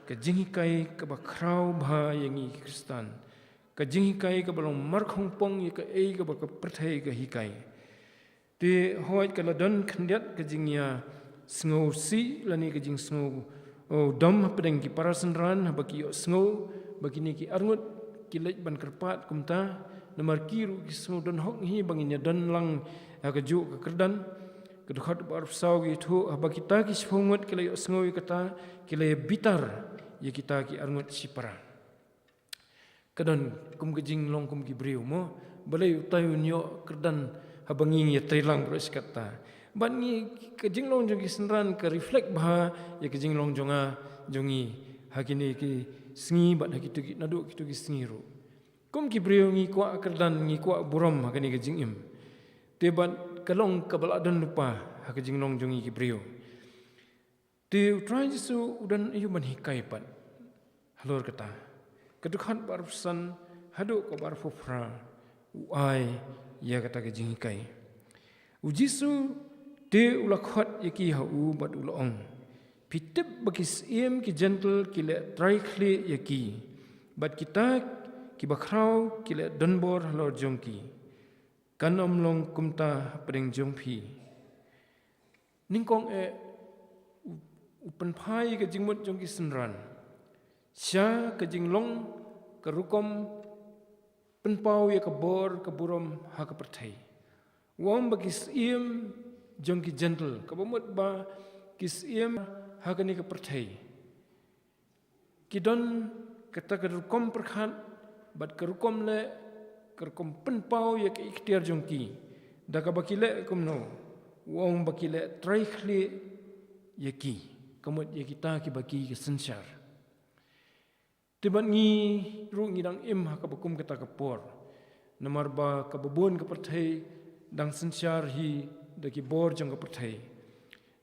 ka jinghikai kaba khraw bha ïa ngi ki Khristan. Ka jinghikai kaba long markhongpong ïa kaei kaba ka pyrthei ka hikai. Te hooid ka la don khyndiat ka jingïasngewsih lane ka jingsngew, oh, dom hapdeng ki para synran haba ki ïohsngew ba kine ki arngut ki leit ban kyrpad kumta, namar ki ruh ki sngew don hok hi ba ngin ïa don lang ha kajuh ka kyrdan. Ka dkhot ba arphew saw ka ïathuh, haba kita ki shiphew ngut ki la ïohsngew ïa kata, ki la ïa bitar ïa kita ki arngut shipara. Ka don kum ka jinglong kum ki briew mo, balei utai un ïoh kyrdan haba ngi ngi ïatrei lang baroh shi katta. Bad ngi, ka jinglong jong ki synran ka reflect bha ïa ka jinglong jong nga jong ngi ha kine ki sngi bad ha kito ki, naduh kito ki sngi ruh. Kum ki briew ngi kwah kyrdan, ngi kwah burom ha kane ka jingim. Te bad ka long kaba la don lypa ha ka jinglong jong ngi ki briew. Te u Trai Jisu u don aïu ban hikai pat halor kata. Ka dkhot ba arphew san haduh kaba arphew phra u ai ïa kata ka jinghikai. U Jisu te u la khot ïa ki ha u bad u la ong, phi tip ba ki syiem ki jentil ki leh trai khlieh ïa ki, bad kita ki bakhraw ki leh donbor halor jong ki. Kan ym long kumta hapdeng jong phi. Nyngkong eh u, u pynphai ka jingmut jong ki synran sha ka jinglong ka rukom pynpaw ïa ka bor ka burom ha ka pyrthei. U ong ba ki syiem jong ki jentil, kaba mut ba ki syiem ha kane ka pyrthei, ki don kata ka rukom pyrkhat bad ka rukom leh, ka rukom pynpaw ïa ka ikhtiar jong ki, da kaba ki leh kumno. U ong ba ki leh trai khlieh ïa ki, ka mut ïa kita kiba ki ka synshar. Te bad ngi ruh ngi dang im ha kaba kum kata ka por, namar ba kaba bun ka pyrthei dang synshar hi da ki bor jong ka pyrthei.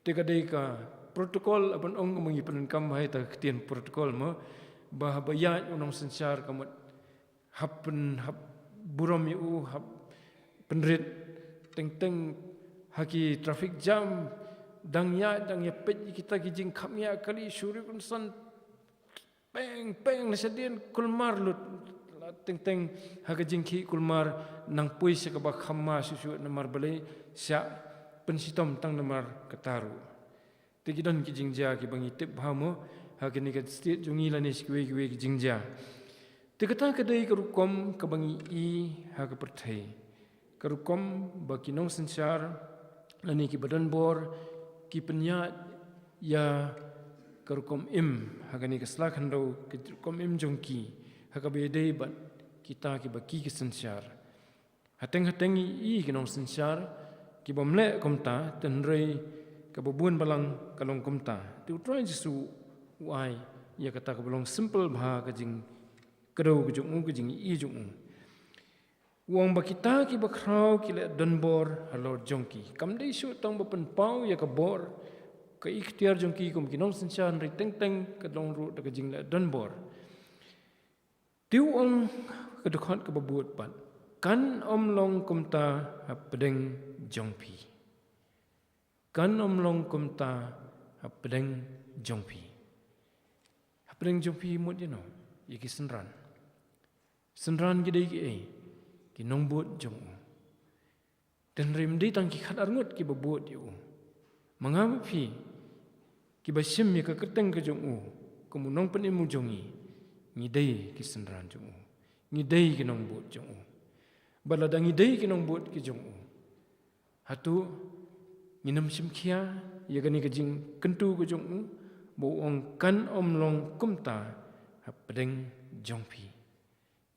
Te ka dei ka protocol, ban ong ma ngi pyndonkam ha ita ka ktien protocol mo, ba haba ïaid u nongsynshar ka mut hap pyn, hap burom ïa u, hap pynrit. Teng teng ha ki traffic jam, dang ïaid, dang ïapeit ïa kita ki jingkhapngiah kali, shu ri kynsan peng peng na shadien kulmar lut. La teng teng ha ka jingkhih kulmar, nang poi sha kaba kham ma shuh shuh, namar balei? Shah pynshitom tang namar kata ruh. Te ki don ki jingjia kiba ngi tip bha mo ha kane ka state jong ngi lane sha kiwei kiwei ki jingjia. Te kata ka dei ka rukom kaba ngi i ha ka pyrthei, ka rukom ba ki nongsynshar lane kiba donbor ki pynïaid ïa ka rukom im ha kane ka sla khyndew, ka rukom im jong ki ha kaba ïadei bad kita kiba ki ka synshar. Hateng hateng i ki nongsynshar ki bym leh kumta, hynrei kaba bun balang ka long kumta. Te U Trai Jisu u ai ïa kata kaba long simple bha ka jingkdew ka jong u, ka jingi jong u. U ong ba kita kiba khraw ki leh donbor halor jong ki. Kam dei shuh tang ba pynpaw ïa ka bor, ka ikhtiar jong ki kum ki nongsynshar, hynrei teng teng ka long ruh da ka jingleh donbor. Te u ong ka dkhot kaba bud pat, kan ym long kumta hapdeng jong phi. Kan ym long kumta hapdeng jong phi. Hapdeng jong phi mut ïa no? Ïa ki synran. Synran ki dei kiei? Ki nongbud jong u. Te hynrei ym dei tang ki khatar ngut kiba bud ïa u. Ma nga ma phi, kiba shim ïa ka kyrteng ka jong u kum u nongpynim u jong ngi, ngi dei ki synran jong u, ngi dei ki nongbud jong u. Bad lada ngi dei ki nongbud ki jong u, hato ngin ym shim khia ïa kane ka jingkyntu ka jong u ba u ong, kan ym long kumta hapdeng jong phi?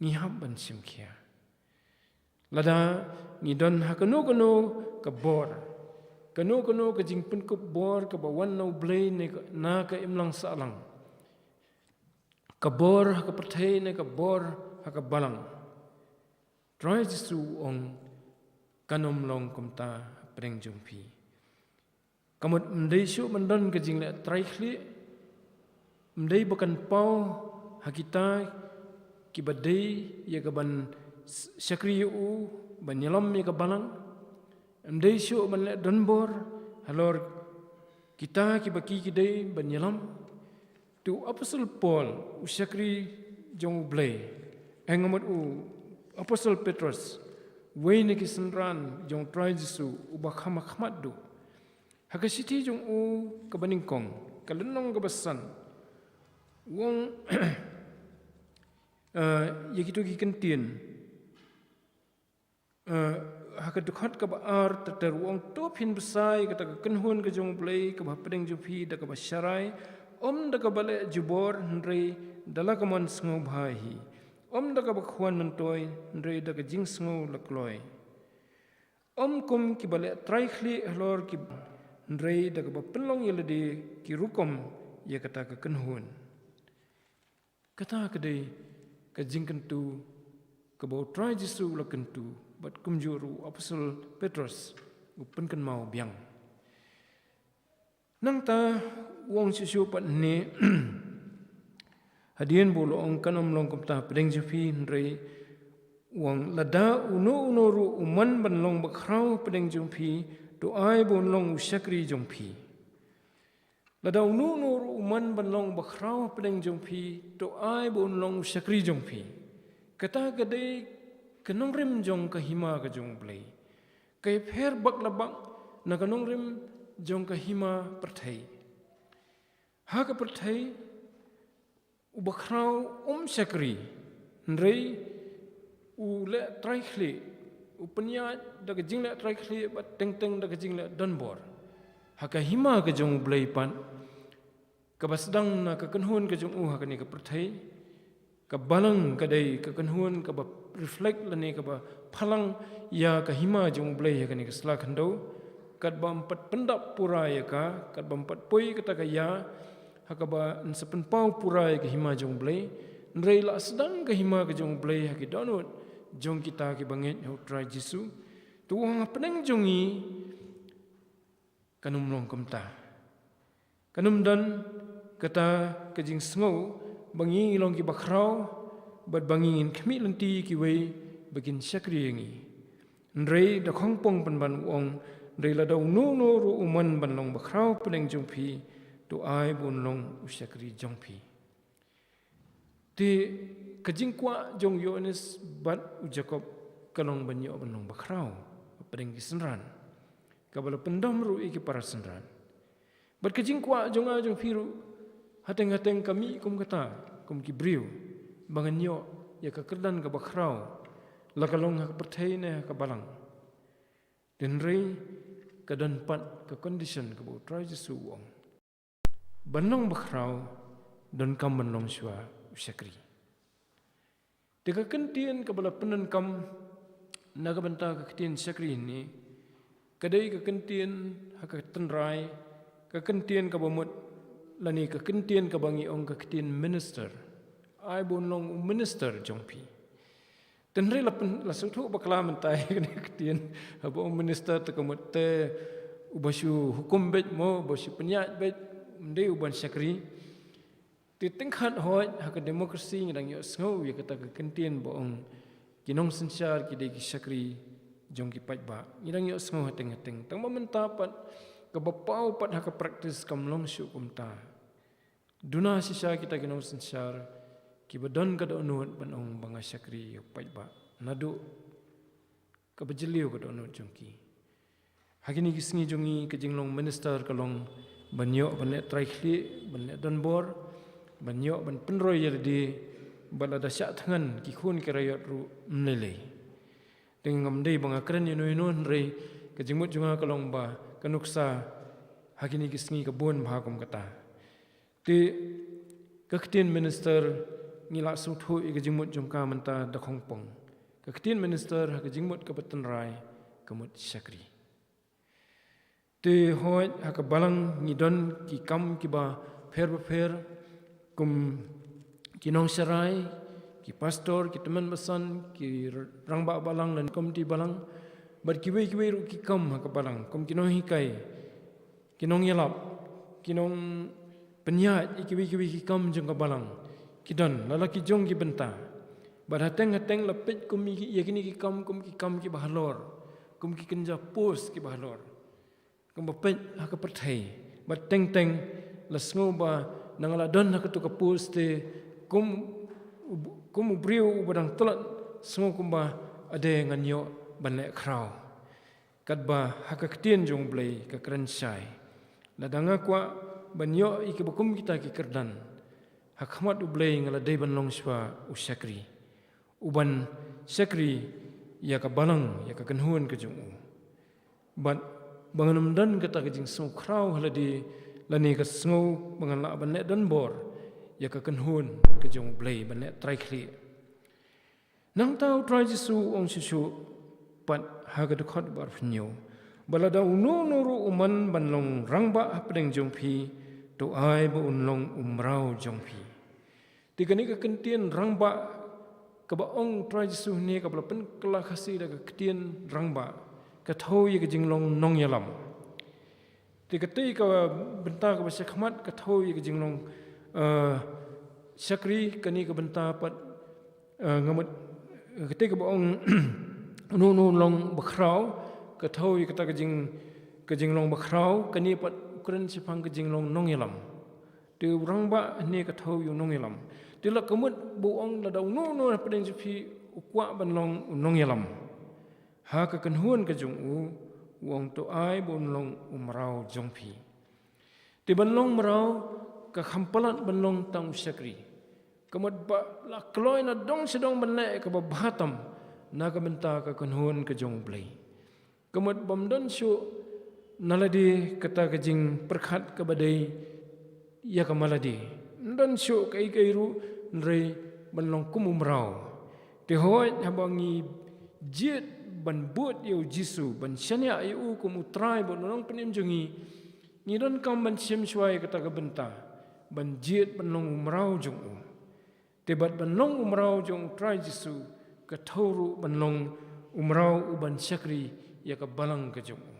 Ngi hap ban shim khia. Lada ngi don ha kano kano ka bor, kano kano ka jingpynkup bor kaba wan na U Blei ne ka, na ka imlang sahlang, ka bor ha ka pyrthei ne ka bor ha ka balang, Trai Jisu u ong, kan ym long kumta hapdeng jong phi. Ka mut ym dei shuh ban don ka jingleh trai khlieh, ym dei ba kan paw ha kita kiba dei ïa ka ban s-, shakri ïa u, ban ïalam ïa ka balang. Ym dei shuh ban leh donbor halor kita kiba ki ki dei ban ïalam. Te u Apostol Paul, u shakri jong U Blei, eh, nga mut u Apostol Petros, uwei na ki synran jong Trai Jisu uba kham ha khmat duh, ha ka shithi jong u kaba nyngkong, ka lynnong kaba san, u ong, eh, ïa kito ki kyntien, eh, ha ka dkhot kaba ar ter ter, u ong, to phin bsa ïa kata ka kynhun ka jong U Blei kaba hapdeng jong phi da kaba sharai, ym da kaba leh jubor, hynrei da la ka mon sngewbha hi, ym da kaba khwan myntoi, hynrei da ka jingsngew lakloi. Ym kum kiba leh trai khlieh halor ki, hynrei da kaba pynlong ïa lade ki rukom ïa kata ka kynhun. Kata ka dei ka jingkyntu kaba U Trai Jisu u la kyntu, bad kumjuh ruh u Apostol Petros u pynkynmaw biang. Nangta u ong shuh shuh pat ne, hadien ba u la ong kan ym long kumta hapdeng jong phi, hynrei U ong, lada uno uno ruh u man ban long bakhraw hapdeng jong phi, to ai ba un long u shakri jong phi. Lada uno uno ruh u man ban long bakhraw hapdeng jong phi, to ai ba un long u shakri jong phi. Kata ka dei ka nongrim jong ka hima ka jong U Blei. Ka ïapher bak la bak na ka nongrim jong ka hima pyrthei. Ha ka pyrthei, u bakhraw um shakri, hynrei u leh trai khlieh, u pynïaid da ka jingleh trai khlieh bad teng teng da ka jingleh donbor. Ha ka hima ka jong U Blei pat, kaba sdang na ka kynhun ka jong u ha kane ka pyrthei, ka balang ka dei ka kynhun kaba reflect lane kaba phalang ïa ka hima jong U Blei ha kane ka sla khyndew, katba ym pat pyndap pura ïa ka, katba ym pat poi kata ka ïa ha kaba yn sa pynpaw pura ïa ka hima jong U Blei. Hynrei la sdang ka hima ka jong U Blei ha ki dohnud jong kita kiba ngeit ha U Trai Jisu. To hapdeng jong ngi kan ym long kumta. Kan ym don kata ka jingsngew ba ngi long ki bakhraw bad ba ngi ngin khmih lynti ïa kiwei ba kin shakri ïa ngi. Hynrei da khongpong pynban u ong, hynrei lada uno uno ruh u man ban long bakhraw hapdeng jong phi, to ai ba un long u shakri jong phi. Te ka jingkwah jong u Ïoannis bad u Jakob ka long ban ïoh ban long bakhraw hapdeng ki synran, kaba la pyndom ruh ïa ki para synran. Bad ka jingkwah jong nga jong phi ruh hateng hateng ka mih kum kata, kum ki briew, ba ngan ïoh ïa ka kyrdan kaba khraw, la ka long ha ka pyrthei ne ha ka balang. Hynrei ka don pat ka condition kaba U Trai Jisu u ong. Ban long bakhraw, donkam ban long shuwa u shakri. Te ka kyntien kaba la pyndonkam na ka bynta ka ktien shakri ne, ka dei ka kyntien ha ka tynrai, ka kyntien kaba mut, lane ka kyntien kaba ngi ong ka ktien minister. Ai ba un long u minister jong phi. Te hynrei la pyn, la sngewthuh bakla mynta ïa kane ka ktien, haba ong minister te ka mut te uba shu hukum beit mo, uba shu pynïaid beit, ym dei uban shakri. Te tyngkhat hooid ha ka democracy ngi dang ïohsngew ïa kata ka kyntien ba ong ki nongsynshar ki dei ki shakri jong ki paidbah. Ngi dang ïohsngew hateng hateng. Tang ba mynta pat kaba paw pat ha ka practice kam long shuh kumta. Duna shisha kita ki nongsynshar kiba don ka dohnud ban ong ba nga shakri ïa u paidbah naduh kaba jylliew ka dohnud jong ki. Ha kine ki sngi jong ngi ka jinglong minister ka long ban ïoh ban leh trai khlieh, ban leh donbor, ban ïoh ban pynroi ïa lade, bad lada shah thngan ki khun ki raiot ruh ym lei lei. Te ngam dei ba nga kren ïano ïano hynrei ka jingmut jong nga ka long ba ka nuksa ha kine ki sngi ka bun bha kum kata. Te ka ktien minister ngi la sngewthuh ïa ka jingmut jong ka mynta da khongpong. Ka ktien minister ha ka jingmut kaba tynrai ka mut shakri. Te hooid ha ka balang ngi don ki kam kiba pher ba pher, kum ki nongsharai, ki pastor, ki tymmen basan, ki rangbah balang lane komiti balang, bad kiwei kiwei ruh ki kam ha ka balang, kum ki nonghikai, ki nongïalap, ki nongpynïaid ïa kiwei kiwei ki kam jong ka balang, ki don la la ki jong ki bynta. Bad hateng hateng la peit kum ïa kine ki kam kum ki kam kiba halor, kum ki kynja post kiba halor, kumba peit ha ka pyrthei. Bad teng teng la sngew ba na nga la don ha katu ka post te kum u, kum u briew uba dang tlot, sngew kumba ade ngan ïoh ban leh khraw. Katba ha ka ktien jong U Blei ka kren shai, lada nga kwah ban ïoh ïa kiba kum kita ki kyrdan, ha khmat U Blei nga la dei ban long shuwa u shakri, uban shakri ïa ka balang, ïa ka kynhun ka jong u. Bad ba ngan ym don kata ka jingsngew khraw ha lade lane ka sngew ba ngan lah ban leh donbor ïa ka kynhun ka jong U Blei, ban leh trai khlieh. Nangta U Trai Jisu u ong shuh shuh pat ha ka dkhot ba arphew hynñiew, ba lada uno uno ruh u man ban long rangbah hapdeng jong phi, to ai ba un long u mraw jong phi. Te kane ka kyntien rangbah kaba ong U Trai Jisu hangne kaba la pynkylla Khasi da ka ktien rangbah, ka thew ïa ka jinglong nongïalam. Te katei ka bynta kaba shakhmat ka thew ïa ka jinglong, eh, shakri, kane ka bynta pat, eh, nga mut Kata kaba ong, uno uno long bakhraw, ka thew ïa kata ka jing, ka jinglong bakhraw, kane pat u kren shaphang ka jinglong nongïalam. Te u rangbah hangne ka thew ïa u nongïalam. Te la ka mut ba u ong lada uno uno hapdeng jong phi u kwah ban long u nongïalam ha ka kynhun ka jong u, u ong to ai ba un long u mraw jong phi. Te ban long mraw kam palat ban long tang u shakri. Ka mut ba la kloi na dong sha dong ban leh kaba bha tam na ka bynta ka kynhun ka jong U Blei. Ka mut bym don shuh na lade kata ka jingpyrkhat kaba dei ïa ka malade. Ym don shuh kaei kaei ruh, hynrei ban long kum u mraw. Te hooid haba ngi jied ban bud ïa U Jisu, ban shaniah ïa u kum U Trai bad U Nongpynim jong ngi, ngi donkam ban shim shuwa ïa kata ka bynta ban jied ban long u mraw jong u. Te bad ban long u mraw jong U Trai Jisu, ka thew ruh ban long u mraw uban shakri ïa ka balang ka jong u.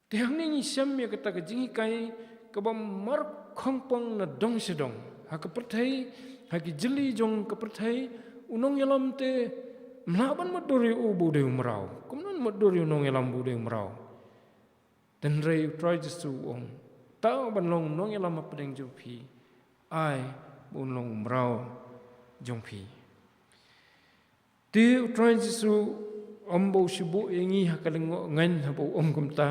Te hangne ngi shem ïa kata ka jinghikai kaba mar khongpong na dong sha dong. Ha ka pyrthei, ha ki jylliew jong ka pyrthei, u nongïalam te ym lah ban mutdur ïa u ba u dei u mraw. Kumno un mutdur ïa u nongïalam ba u dei u mraw? Te hynrei U Trai Jisu u ong, to ban long nongïalam hapdeng jong phi, ai ba un long u mraw jong phi. Te U Trai Jisu um ba u shu buh ïa ngi ha ka lyngngoh ngaiñ haba u ong kumta.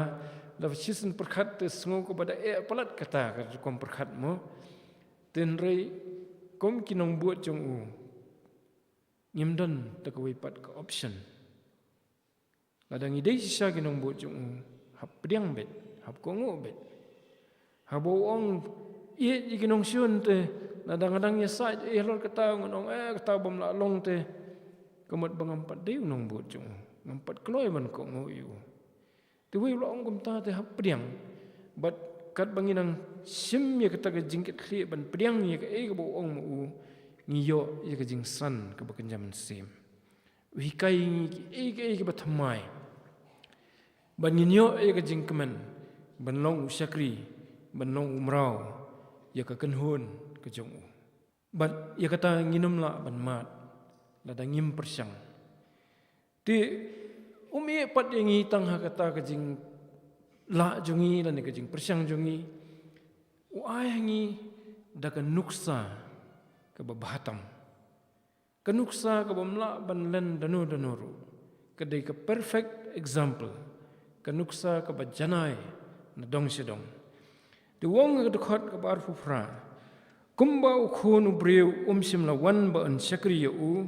Da phi shisien pyrkhat te sngew kaba da eh palat kata ka rukom pyrkhat mo. Te hynrei kum ki nongbud jong u, ngim don ta kawei pat ka option. Lada ngi dei shisha ki nongbud jong u, hap pdiang beit, hap kohnguh beit. Haba u ong ïeit ïa ki nongshun te, lada nga dang ïasaid ïa halor kata ngan ong eh kata bym lah long te, ka mut ba ngam pat dei u nongbud jong u, ngam pat kloi ban kohnguh ïa u. Te wei u la ong kumta te hap pdiang. Bad katba ngi nang shim ïa kata ka jingkitkhlieh ban pdiang ïa kaei kaba u ong ma u, ngi ïoh ïa ka jingsan kaba kynja mynsiem. U hikai ngi kiei kiei kiba thymmai. Bad ngin ïoh ïa ka jingkmen ban long u shakri, ban long u mraw ïa ka kynhun ka jong u. Bad ïa kata ngin ym lah ban mad lada ngim pyrshang. Te um ïeh pat ïa ngi tang ha kata ka jinglah jong ngi lane ka jingpyrshang jong ngi. U ai ha ngi da ka nuksa kaba bha tam. Ka nuksa kaba ym lah ban len dano dano ruh. Ka dei ka perfect example. Ka nuksa kaba janai na dong sha dong. Te u ong ha ka dkhot kaba arphew phra, kumba U Khun u briew um shym la wan ba un shakri ïa u,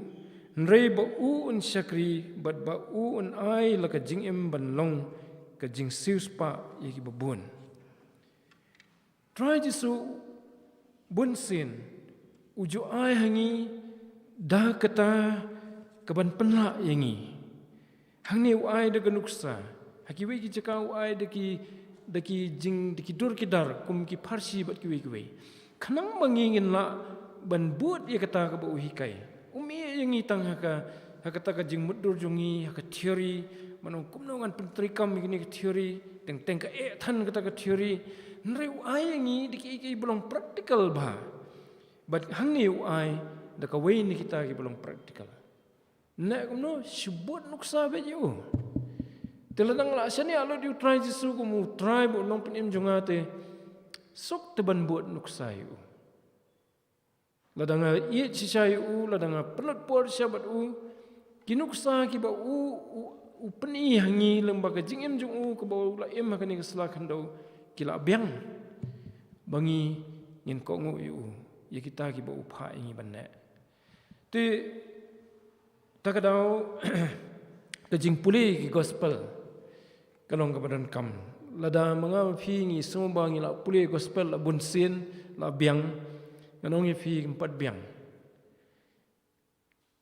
hynrei ba u un shakri bad ba u un ai la ka jingim ban long ka jingsiewspah ïa kiba bun. Trai Jisu bunsien u ju ai ha ngi da kata kaban pynlah ïa ngi. Hangne u ai da ka nuksa, ha kiwei ki jaka u ai da ki, da ki jing, da ki dur ki dar kum ki pharshi bad kiwei kiwei. Khnang ba ngi ngin lah ban bud ïa kata kaba u hikai. Um ïeh ïa ngi tang ha ka, ha kata ka jingmutdur jong ngi, ha ka theory, mano kumno ngan pyntreikam ïa kane ka theory, teng teng ka eh than kata ka theory. Hynrei u ai ïa ngi da kiei kiei ba long practical bha. Bad hangne u ai da kawei na kita kiba long practical. Ne kumno, shu bud nuksa beit ïa u. Te lada nga la shaniah lut ïa U Trai Jisu kum U Trai bad U Nongpynim jong nga te, suk te ban bud nuksa ïa u. Lada nga ïeit shisha ïa u, lada nga pynlut por shisha bad u, ki nuksa kiba u, u, u pyni ha ngi lyngba ka jingim jong u kaba u la im ha kane ka sla khyndew, ki la biang. Ba ngi ngin kohnguh ïa u, ïa kita kiba u phah ïa ngi ban leh. Te ta ka daw, ka jingpule ki gospel ka long kaba donkam. Lada ma nga ma phi ngi sngew ba ngi la pule gospel la bunsien, la biang, ngan ong ïa phi, kam pat biang.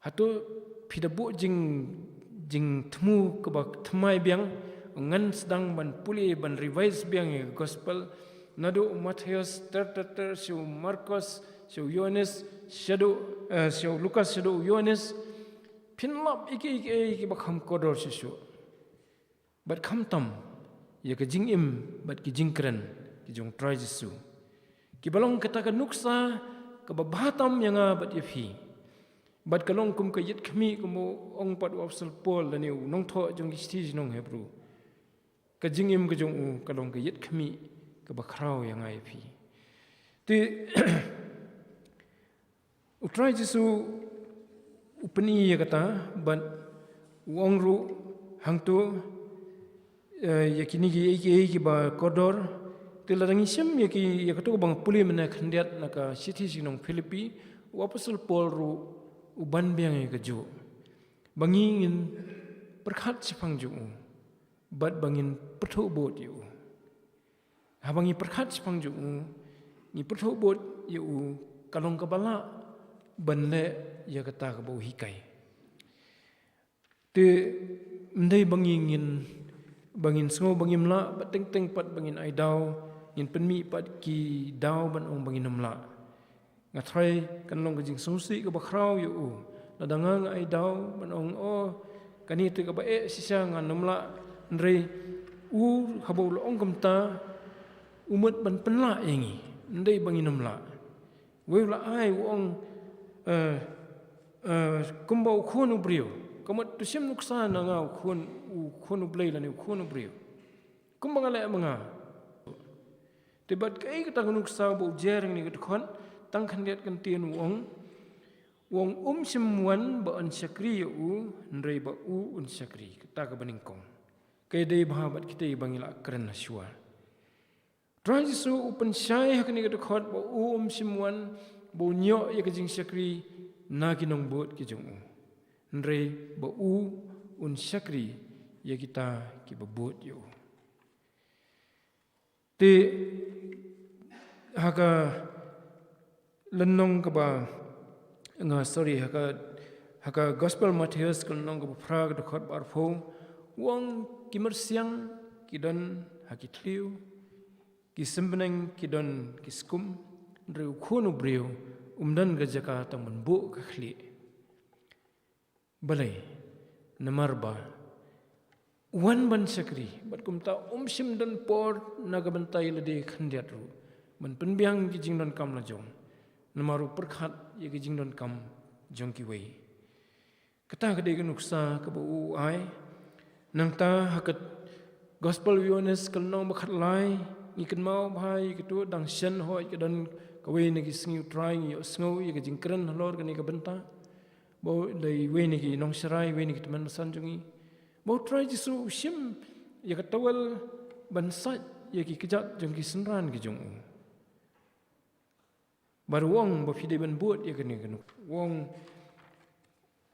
Hato phi da buh jing, jingthmu kaba thymmai biang, ngan sdang ban pule, ban revise biang ïa ka gospel, naduh u Mathaios ter ter ter, sha u Markos, sha u Ïoannis, shaduh, eh, sha u Lukas, shaduh u Ïoannis, phin lap ïa kiei kiei kiba kham kordor shuh shuh. Bad khamtam ïa ka jingim bad ki jingkren ki jong Trai Jisu, kiba long kata ka nuksa kaba bha tam ïa nga bad ïa phi. Bad ka long kum ka ïit khmih, kum u ong pat u Apostol Paul lane u nongthoh jong ki shithi shnong Hebru. Ka jingim ka jong u ka long ka ïit khmih kaba khraw ïa nga ïa phi. Te u Trai Jisu u pyni ïa kata, bad u ong ruh hangto, eh, ïa kine ki, ïa ki, ïa ki ba kordor. Te lada ngi shem ïa ki, ïa kato kaba nga pule mynne khyndiat na ka shithi shnong Philippi, u Apostol Paul ruh u ban biang ïa kajuh. Ba ngi ngin pyrkhat shaphang jong u, bad ba ngin pyrthuh bud ïa u. Haba ngi pyrkhat shaphang jong u, ngi pyrthuh bud ïa u, ka long kaba lah ban leh ïa kata kaba u hikai. Te ym dei ba ngi ngin, ba ngin sngew ba ngim lah, ba teng teng pat ba ngin ai daw, ngin pynmih pat ki daw ban ong ba ngin ym lah. Nga tharai kan long ka jingsngewsih kaba khraw ïa u. Lada nga nga ai daw ban ong, oh, kane te kaba eh shisha, ngan ym lah. Hynrei u haba u la ong kumta, u mut ban pynlah ïa ngi. Ym dei ba ngin ym lah. Wei u la ai, u ong, eh, eh, kumba u khun u briew. Ka mut to shim nuksa na nga u khun, u khun u Blei lane u khun u briew. Kumba nga leh ma nga. Te bad kaei kata ka nuksa ba u jer ngi ka dkhot, tang khyndiat ka ktien u ong. U ong um shym wan ba yn shakri ïa u, hynrei ba u un shakri. Kata kaba nyngkong. Ka dei bha bad kita ba ngi la kren ha shuwa. Trai Jisu u pynshai ha kane ka dkhot ba u um shym wan ba un ïoh ïa ka jingshakri na ki nongbud ki jong u. Hynrei ba u un shakri ïa kita kiba bud ïa u. Te ha ka lynnong kaba, nga, sorry, ha ka, ha ka Gospel Mathaios ka lynnong kaba phra ka dkhot ba arphew, u ong ki myrsiang ki don ha ki thliew, ki symneng ki don ki skum, hynrei u khun u briew um don ka jaka tang ban buh ka khlieh. Balei? Namar ba u wan ban shakri, bad kumta um shym don por na ka bynta ïa lade khyndiat ruh ban pynbiang ki jingdonkam la jong. Namar u pyrkhat ïa ki jingdonkam jong kiwei. Kata ka dei ka nuksa kaba u ai. Nangta ha ka Gospel Ïoannis ka lynnong ba khatlai, ngi kynmaw bha ïa kito, dang shen hooid ka don kawei na ki sngi u Trai, ngi ïohsngew ïa ka jingkren halor kane ka bynta. Ba u dei wei na ki nongsharai, wei na ki tymmen basan jong ngi. Ba u Trai Jisu u shim ïa ka towel ban sait ïa ki kjat jong ki synran ki jong u. Bad u ong ba phi dei ban bud ïa kane ka nuk. U ong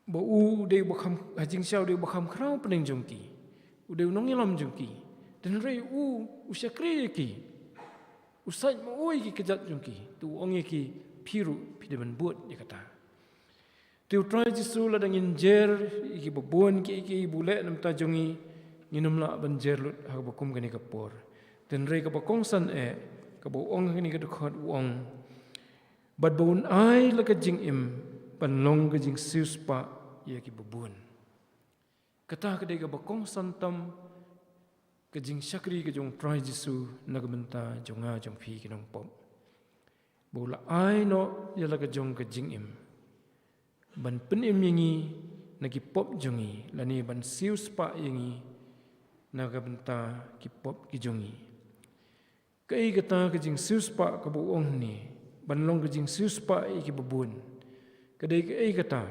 ba u dei uba kham, ha jingshisha u dei uba kham khraw pdeng jong ki. U dei u nongïalam jong ki. Hynrei u, u shakri ïa ki. U sait ma u ïa ki kjat jong ki. Te u ong ïa ki, phi ruh phi dei ban bud ïa kata. Te u Trai Jisu, lada ngin jer ïa kiba bun kiei kiei ba u leh na ka bynta jong ngi, ngin ym lah ban jer lut ha kaba kum kane ka por. Hynrei kaba kongsan eh, kaba u ong ha kane ka dkhot u ong. Bad ba un ai la ka jingim ban long ka jingsiewspah ïa kiba bun. Kata ka dei kaba kongsan tam ka jingshakri ka jong u Trai Jisu na ka bynta jong nga jong phi ki nongpop. Ba u la ai noh ïa la ka jong ka jingim ban pynim ïa ngi na ki pop jong ngi, lane ban siewspah ïa ngi na ka bynta ki pop ki jong ngi. Kaei kata ka jingsiewspah kaba u ong hangne, ban long ka jingsiewspah ïa kiba bun? Ka dei kaei kata?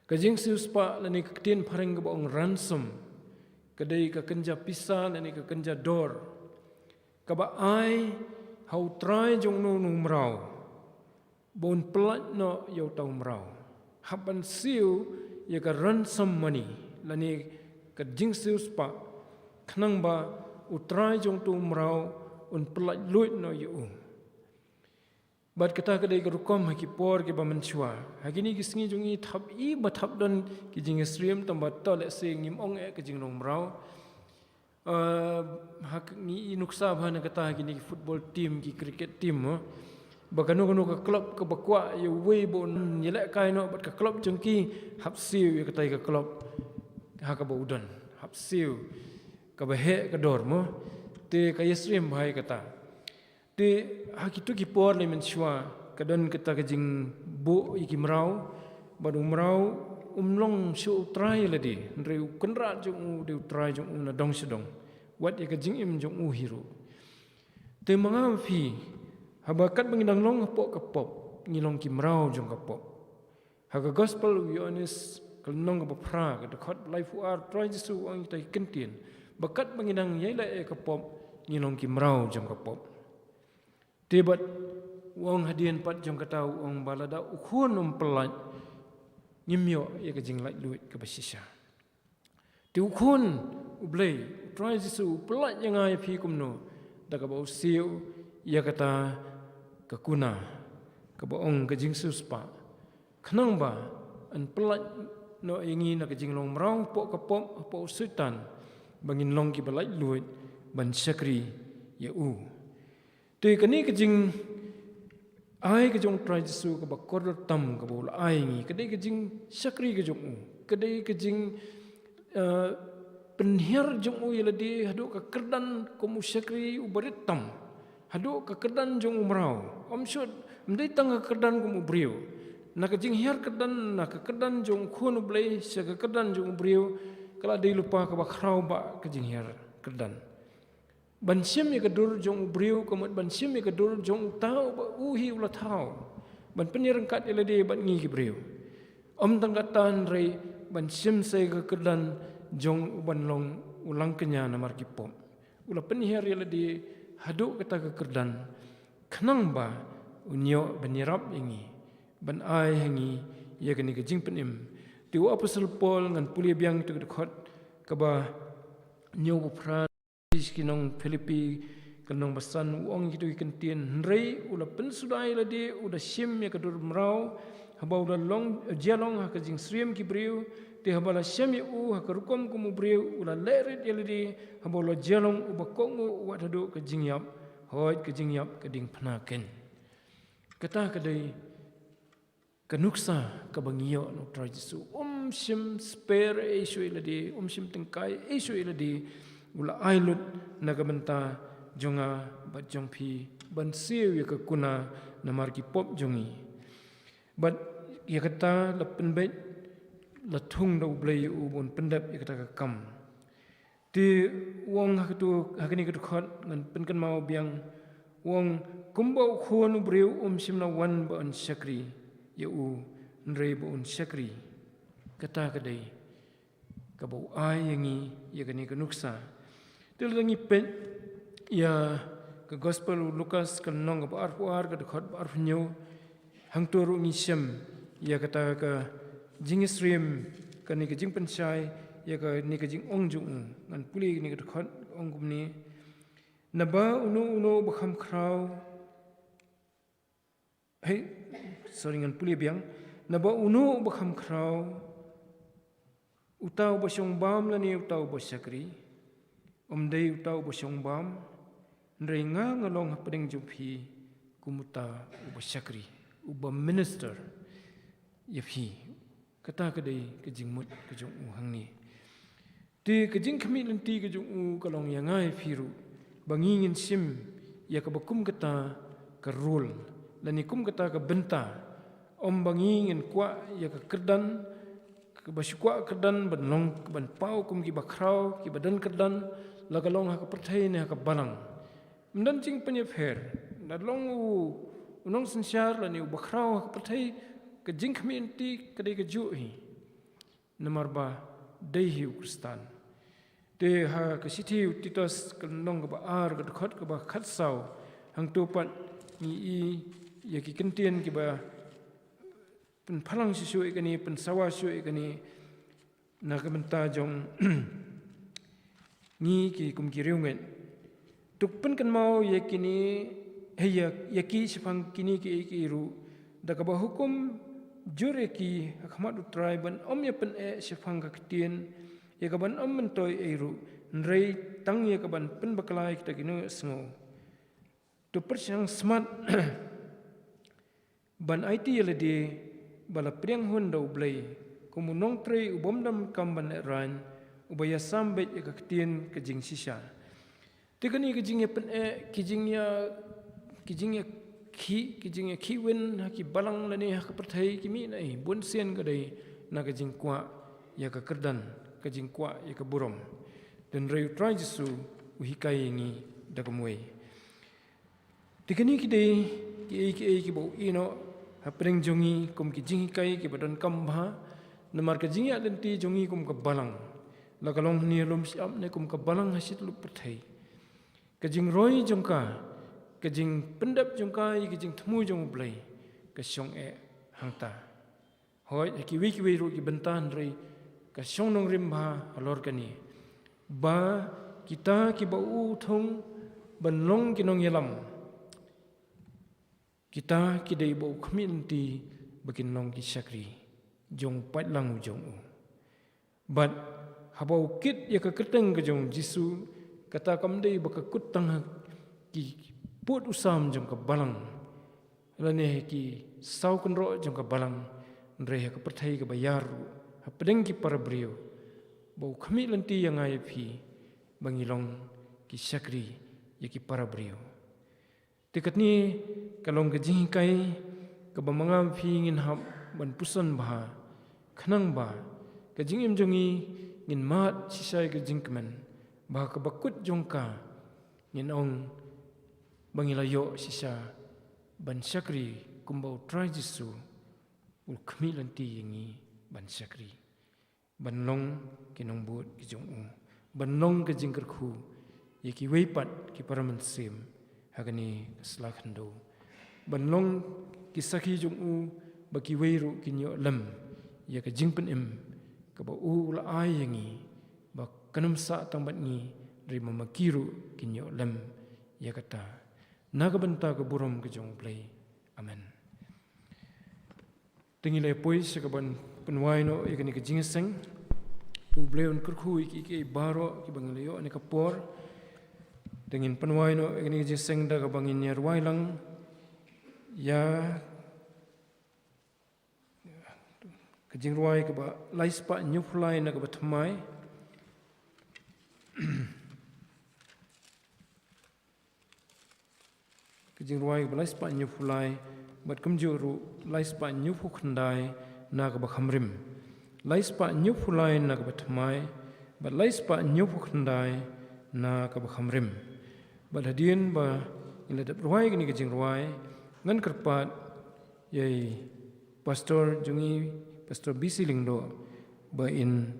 Ka jingsiewspah lane ka ktien phareng kaba ong ransom, ka dei ka kynja pisa lane ka kynja dor kaba ai ha u trai jong uno uno u mraw ba un pyllait noh ïa uta u mraw. Hap ban siew ïa ka ransom money lane ka jingsiewspah, khnang ba u trai jong uta u mraw un pyllait luid noh ïa u. Bad kata ka dei ka rukom ha ki por kiba mynshuwa. Ha kine ki sngi jong ngi thap i ba thap don ki jingïasyriem, tang ba to lehse ngim ong eh ka jinglong mraw. Ah, ha k-, ngi i nuksa bha na kata ha kine ki football team, ki cricket team, mo. Ba kano kano ka club kaba kwah ïa uwei ba un ïalehkai noh bad ka club jong ki, hap siew ïa katai ka club ha kaba u don. Hap siew kaba heh ka dor, mo. Te ka ïasyriem bha ïa kata. Te ha kito ki por lei mynshuwa ka don kata ka jingbuh ïa ki mraw, Bad u mraw um long shuh u trai ïalade, hynrei u kynrad jong u u dei u trai jong u na dong sha dong, wat ïa ka jingim jong u hi ruh. Te ma nga ma phi, haba katba ngi dang long hapoh ka pop, ngi long ki mraw jong ka pop. Ha ka Gospel u Ïoannis ka lynnong kaba phra, ka dkhot laiphew ar, u Trai Jisu u ong ïa kita ki kyntien ba katba ngi dang ïaileh ïa ka pop, ngi long ki mraw jong ka pop. Te bad u ong hadien pat jong kata, u ong ba lada u Khun um pyllait, ngim ïoh ïa ka jinglaitluid kaba shisha. Te u Khun U Blei, u Trai Jisu, u pyllait ïa nga ïa phi kumno? Da kaba u siew ïa kata ka kuna, kaba ong ka jingsiewspah, khnang ba yn pyllait noh ïa ngi na ka jinglong mraw hapoh ka pop, hapoh u Soitan, ba ngin long kiba laitluid ban shakri ïa u. Te kane ka jingai ka jong u Trai Jisu kaba kordor tam kaba u la ai ïa ngi, ka dei ka jingshakri ka jong u, ka dei ka jing, eh, pynhiar jong u ïalade haduh ka kyrdan kum u shakri uba rit tam, haduh ka kyrdan jong u mraw. Ym shym, ym dei tang ka kyrdan kum u briew. Na ka jinghiar kyrdan, na ka kyrdan jong u Khun U Blei sha ka kyrdan jong u briew, ka la dei lypa kaba khraw bha ka jinghiar kyrdan. Ban shim ïa ka dur jong u briew, ka mut ban shim ïa ka dur jong uta uba u hi u la thaw ban pynïaryngkat ïalade bad ngi ki briew. Ym tang kata hynrei ban shim sa ïa ka kyrdan jong u ban long u langkñia namar ki pop. U la pynhiar ïalade haduh kata ka kyrdan, khnang ba un ïoh ban ïarap ïa ngi, ban ai ha ngi ïa kane ka jingpynim. Te u Apostol Paul, ngan pule biang ïa ka dkhot kaba hynñiew ba phra, ki nong Philippi, ka lynnong ba san, u ong ïa kito ki kyntien: Hynrei u la pynsuda ïalade, u da shim ïa ka dur mraw, haba u la long, jia long ha ka jingsyriem ki briew. Te haba la shem ïa u ha ka rukom kum u briew, u la leh rit ïalade, haba u la jia long uba kohnguh wat haduh ka jingïap, hooid, ka jingïap ka diengphna keiñ. Kata ka dei ka nuksa kaba ngi ïoh na u Trai Jisu. Um shym spare ei shuh ïalade, um shym tyngkai ei shuh ïalade. U la ai lut na ka bynta jong nga bad jong phi, ban siew ïa ka kuna namar ki pop jong ngi. Bad ïa kata la pynbeit, la thung da U Blei ïa u ban pyndep ïa kata ka kam. Te u ong ha kato, ha kane ka dkhot, ngan pynkynmaw biang, u ong, kumba u Khun u briew um shym la wan ba un shakri ïa u, hynrei ba un shakri. Kata ka dei kaba u ai ïa ngi ïa kane ka nuksa. Te lada ngi peit ïa ka Gospel u Lukas, ka lynnong kaba arphew ar, ka dkhot ba arphew hynñiew, hangto ruh ngi shem ïa kata ka jingïasyriem, kane ka jingpynshai ïa kane ka jingong jong u. Ngan pule kane ka dkhot, ong kumne: Naba uno uno uba kham khraw, hei, sorry, ngan pule biang. Naba uno uba kham khraw, uta uba shong bam lane uta uba shakri? Ym dei uta uba shong bam, hynrei nga, nga long hapdeng jong phi kum uta uba shakri, uba minister ïa phi. Kata ka dei ka jingmut ka jong u hangne. Te ka jingkhmih lynti ka jong u ka long ïa nga ïa phi ruh, ba ngi ngin shim ïa kaba kum kata ka role, lane kum kata ka bynta. Ym ba ngi ngin kwah ïa ka kyrdan, kaba shu kwah kyrdan ban long, ban paw kum kiba khraw, kiba don kyrdan, la ka long ha ka pyrthei ne ha ka balang. Ym don jingpynïapher, lada long u, u nongsynshar lane uba khraw ha ka pyrthei, ka jingkhmih lynti ka dei kajuh hi. Namar ba dei hi u Khristan. Te ha ka shithi u Titus, ka lynnong kaba ar, ka dkhot kaba khatsaw, hangto pat ngi i ïa ki kyntien kiba pynphalang shuh shuh ïa kane, pynsawa shuh ïa kane, na ka bynta jong ngi ki kum ki riewngeit. To pynkynmaw ïa kine, hei, ïa, ïa ki shaphang kine kiei kiei ruh, da kaba hukum jur ïa ki ha khmat u Trai, ban ym ïa pyneh shaphang ka ktien ïa ka ban ym myntoi ei ruh, hynrei tang ïa ka ban pynbakla ïa kita ki nongïohsngew. To pyrshang smat ban aiti ïa lade ba la pdiang hun da U Blei, kum u nongtrei u bym donkam ban lehraiñ, uba ïasam beit ïa ka ktien ka jingshisha. Te kane ka jingïapyneh, ki jingïa, ki jingïa, khih, ki jingïakhih win ha ki balang lane ha ka pyrthei ki mih na ei, bun sien ka dei na ka jingkwah ïa ka kyrdan, ka jingkwah ïa ka burom. Hynrei U Trai Jisu u hikai ïa ngi da kumwei. Te kine ki dei kiei kiei kiba u ïehnoh hapdeng jong ngi kum ki jinghikai kiba donkam bha, namar ka jingïaid lynti jong ngi kum ka balang, la ka long hangne ha lum shyiap ne kum ka balang ha shi tylli pyrthei, ka jingroi jong ka, ka jingpyndep jong ka ïa ka jingthmu jong U Blei, ka shong eh hangta. Hooid, ha kiwei kiwei ruh ki bynta, hynrei ka shong nongrim bha halor kane, ba kita kiba u thung ban long ki nongïalam, kita ki dei ba u khmih lynti ba kin long ki shakri jong u paidlang u jong u. Bad haba u kit ïa ka kyrteng ka jong U Jisu, kata kam dei ba ka kut tang ha ki pud u sam jong ka balang, lane ha ki saw kynroh jong ka balang, hynrei ha ka pyrthei kaba ïar ruh, hapdeng ki para briew, ba u khmih lynti ïa nga ïa phi, ba ngi long ki shakri ïa ki para briew. Te katne ka long ka jinghikai kaba ma nga ma phi ngin hap ban puson bha, khnang ba ka jingim jong ngi ngin mad shisha ïa ka jingkmen, ba kaba kut jong ka ngin ong ba ngi la ïoh shisha ban shakri kumba U Trai Jisu u khmih lynti ïa ngi ban shakri, ban long ki nongbud ki jong u, ban long ka jingkyrkhu ïa kiwei pat ki para mynsiem ha kane ka sla khyndew, ban long ki sakhi jong u, ba kiwei ruh kin ïoh lem ïa ka jingpynim kaba u la ai ïa ngi, ba kan ym sah tang bad ngi, hynrei ba ma ki ruh kin ïoh lem ïa kata, na ka bynta ka burom ka jong U Blei. Amen. Te ngi la poi sha kaban pynwai noh ïa kane ka jingïaseng. To U Blei un kyrkhu ïa kiei kiei baroh kiba ngi la ïoh ha kane ka por. Te ngin pynwai noh ïa kane ka jingïaseng da kaba ngin ïa rwai lang ïa ka jingrwai kaba lai spah hynñiewphew lai na kaba thymmai. Ka jingrwai kaba lai spah hynñiewphew lai, bad kumjuh ruh lai spah hynñiewphew khyndai na kaba khamrim. Lai spah hynñiewphew lai na kaba thymmai, bad lai spah hynñiewphew khyndai na kaba khamrim. Bad hadien ba ngi la dep rwai kane ka jingrwai, ngan kyrpad ïa i Pastor jong ngi, Pastor B C Lyngdoh, ba in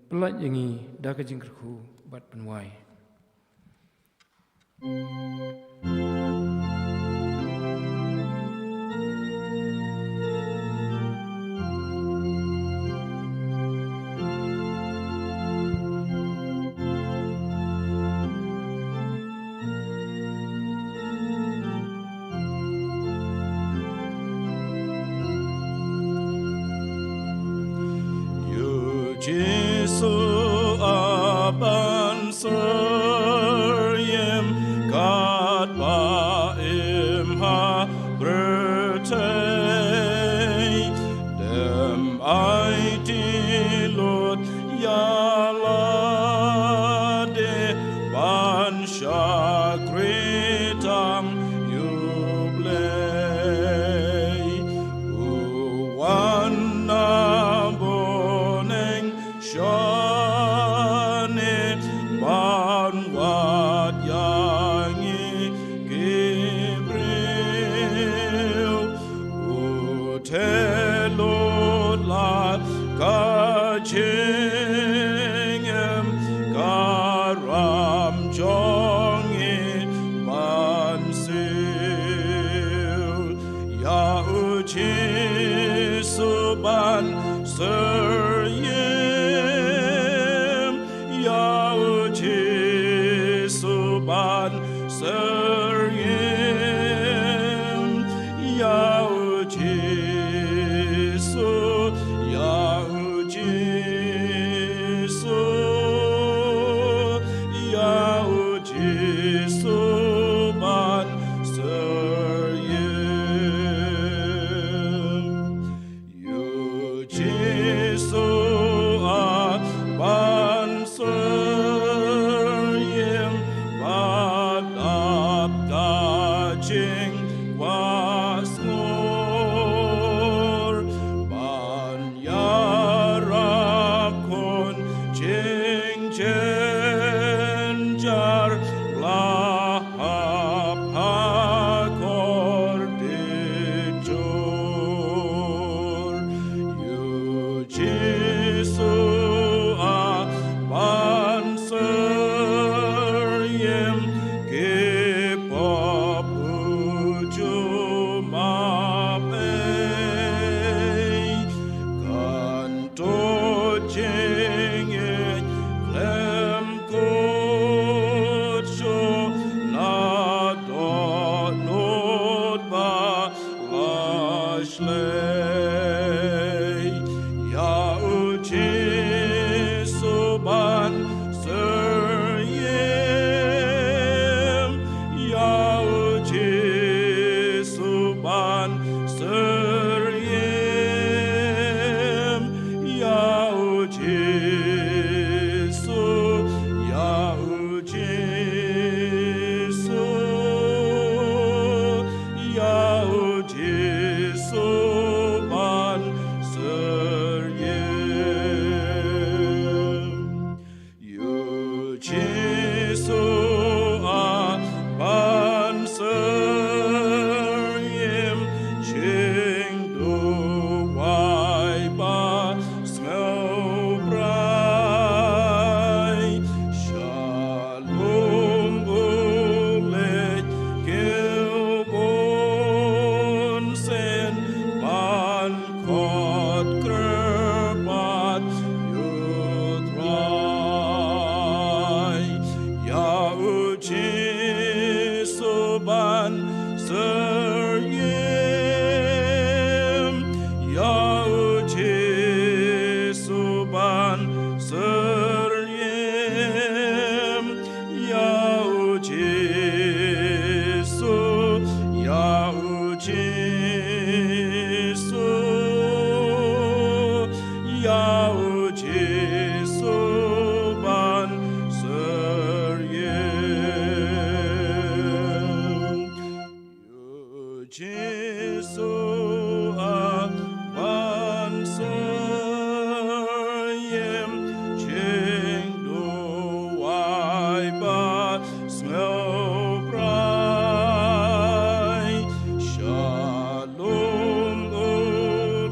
pyllait ïa ngi da ka jingkyrkhu bad pynwai. Ïa u Jisu a ban syriem katba im ha pyrthei. Dem aiti lut ïa lade ban shakri tang ïa u Blei. U wan na bneng shane ban wad ïa ngi ki briew. U theh lut la ka jingim, ka ram jong ngi ban siew. Ïa u Jisu ban syriem, ïa u Jisu ban syriem, ïa u Jisu, ïa u Jisu, ïa u Jisu ban syriem. Ïa u Jisu a ban syriem bad a Jisu a ban syriem, jingduwai ba sngewbrai. Shalom u leit kiew bun sien ban khot kyrpad ïa u Trai. Ïa u Jisu ban syriem, ïa u Jisu ban syriem, ïa u Jisu, ïa u Jisu, ïa u Jisu ban syriem. Jisu a ban syriem, jingduwai ba sngewbrai. Shalom u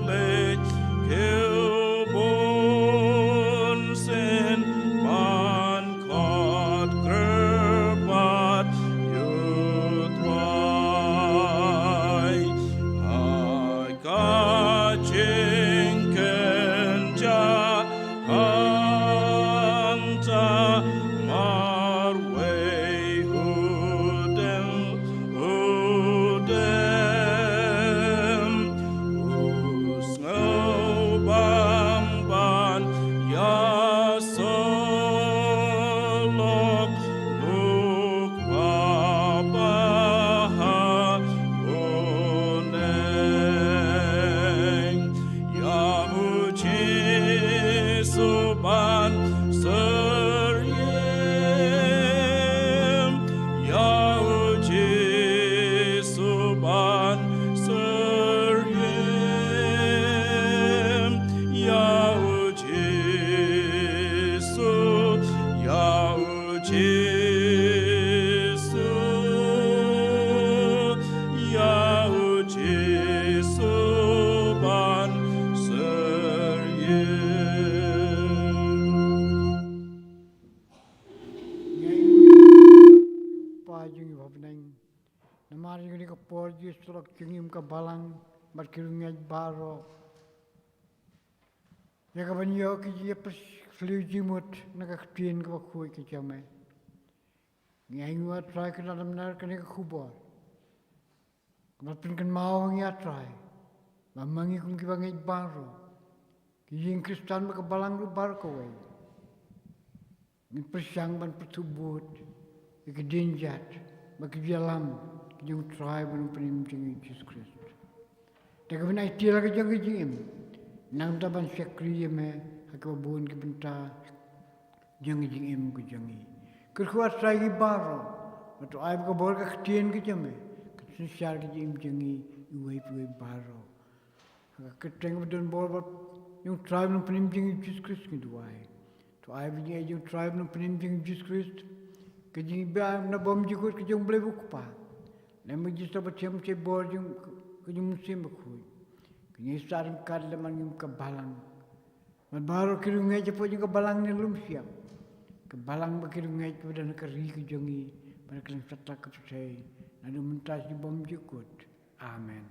leit kiew bun sien ban khot kyrpad ïa u Trai. Ha ka jingkynja hangta marwei u dem, u dem u sngewbang ban ïasyllok, u Kpa ba ha bneng. Ïa u Jisu ban syriem, ïa u Jisu ban syriem, ïa u Jisu, ïa u Jisu, ïa u Jisu ban syriem. Ngi ai nguh ïa phi, Kpa jong ngi ba ha bneng, namar ïa kane ka por jingïasyllok jong ngi kum ka balang bad ki riewngeit baroh, ïa kaban ïoh ki jingïapyrshang jingmut na ka ktien kaba khuid ka jong me. Ngi ai nguh, A Trai, kane ka dei namar kane ka khubor kaba pynkynmaw ïa ngi, A Trai, ba ma ngi kum kiba ngeit baroh, ki jingkhristan bad ka balang ruh baroh kawei, ngin pyrshang ban pyrthuh bud ïa ki dienjat bad ki jingïalam ki jong U Trai bad U Nongpynim jong ngi Jisu Khrist. Te kaban aiti ïa la ka jong ka jingim, nangta ban shakri ïa me ha kaba bun ki bynta jong ka jingim ka jong ngi. Kyrkhu, A Trai, ïa ngi baroh, bad to ai ba ka bor ka ktien ka jong me kan synshar ka jingim jong ngi iwei pa iwei baroh. Ha ka kyrteng ba don bor bad jong U Trai bad U Nongpynim jong ngi Jisu Khrist ngi duwai. To ai ba ka jingïeit jong U Trai bad U Nongpynim jong ngi Jisu Khrist, ka jingïeit na bymjukut ka jong U Blei U Kpa, lem bad ka jingstad bad ka jingïeit bor jong ka jong U Mynsiem Bakhuid, kan ïasaid ryngkat lem bad ngi kum ka balang bad baroh ki riewngeit hapoh jong ka balang ne lum shyiap, ka balang bad ki riewngeit kiba don ha ka ri ka jong ngi bad ha ka khyllipmat ka pyrthei, naduh mynta sha bymjukut. Amen.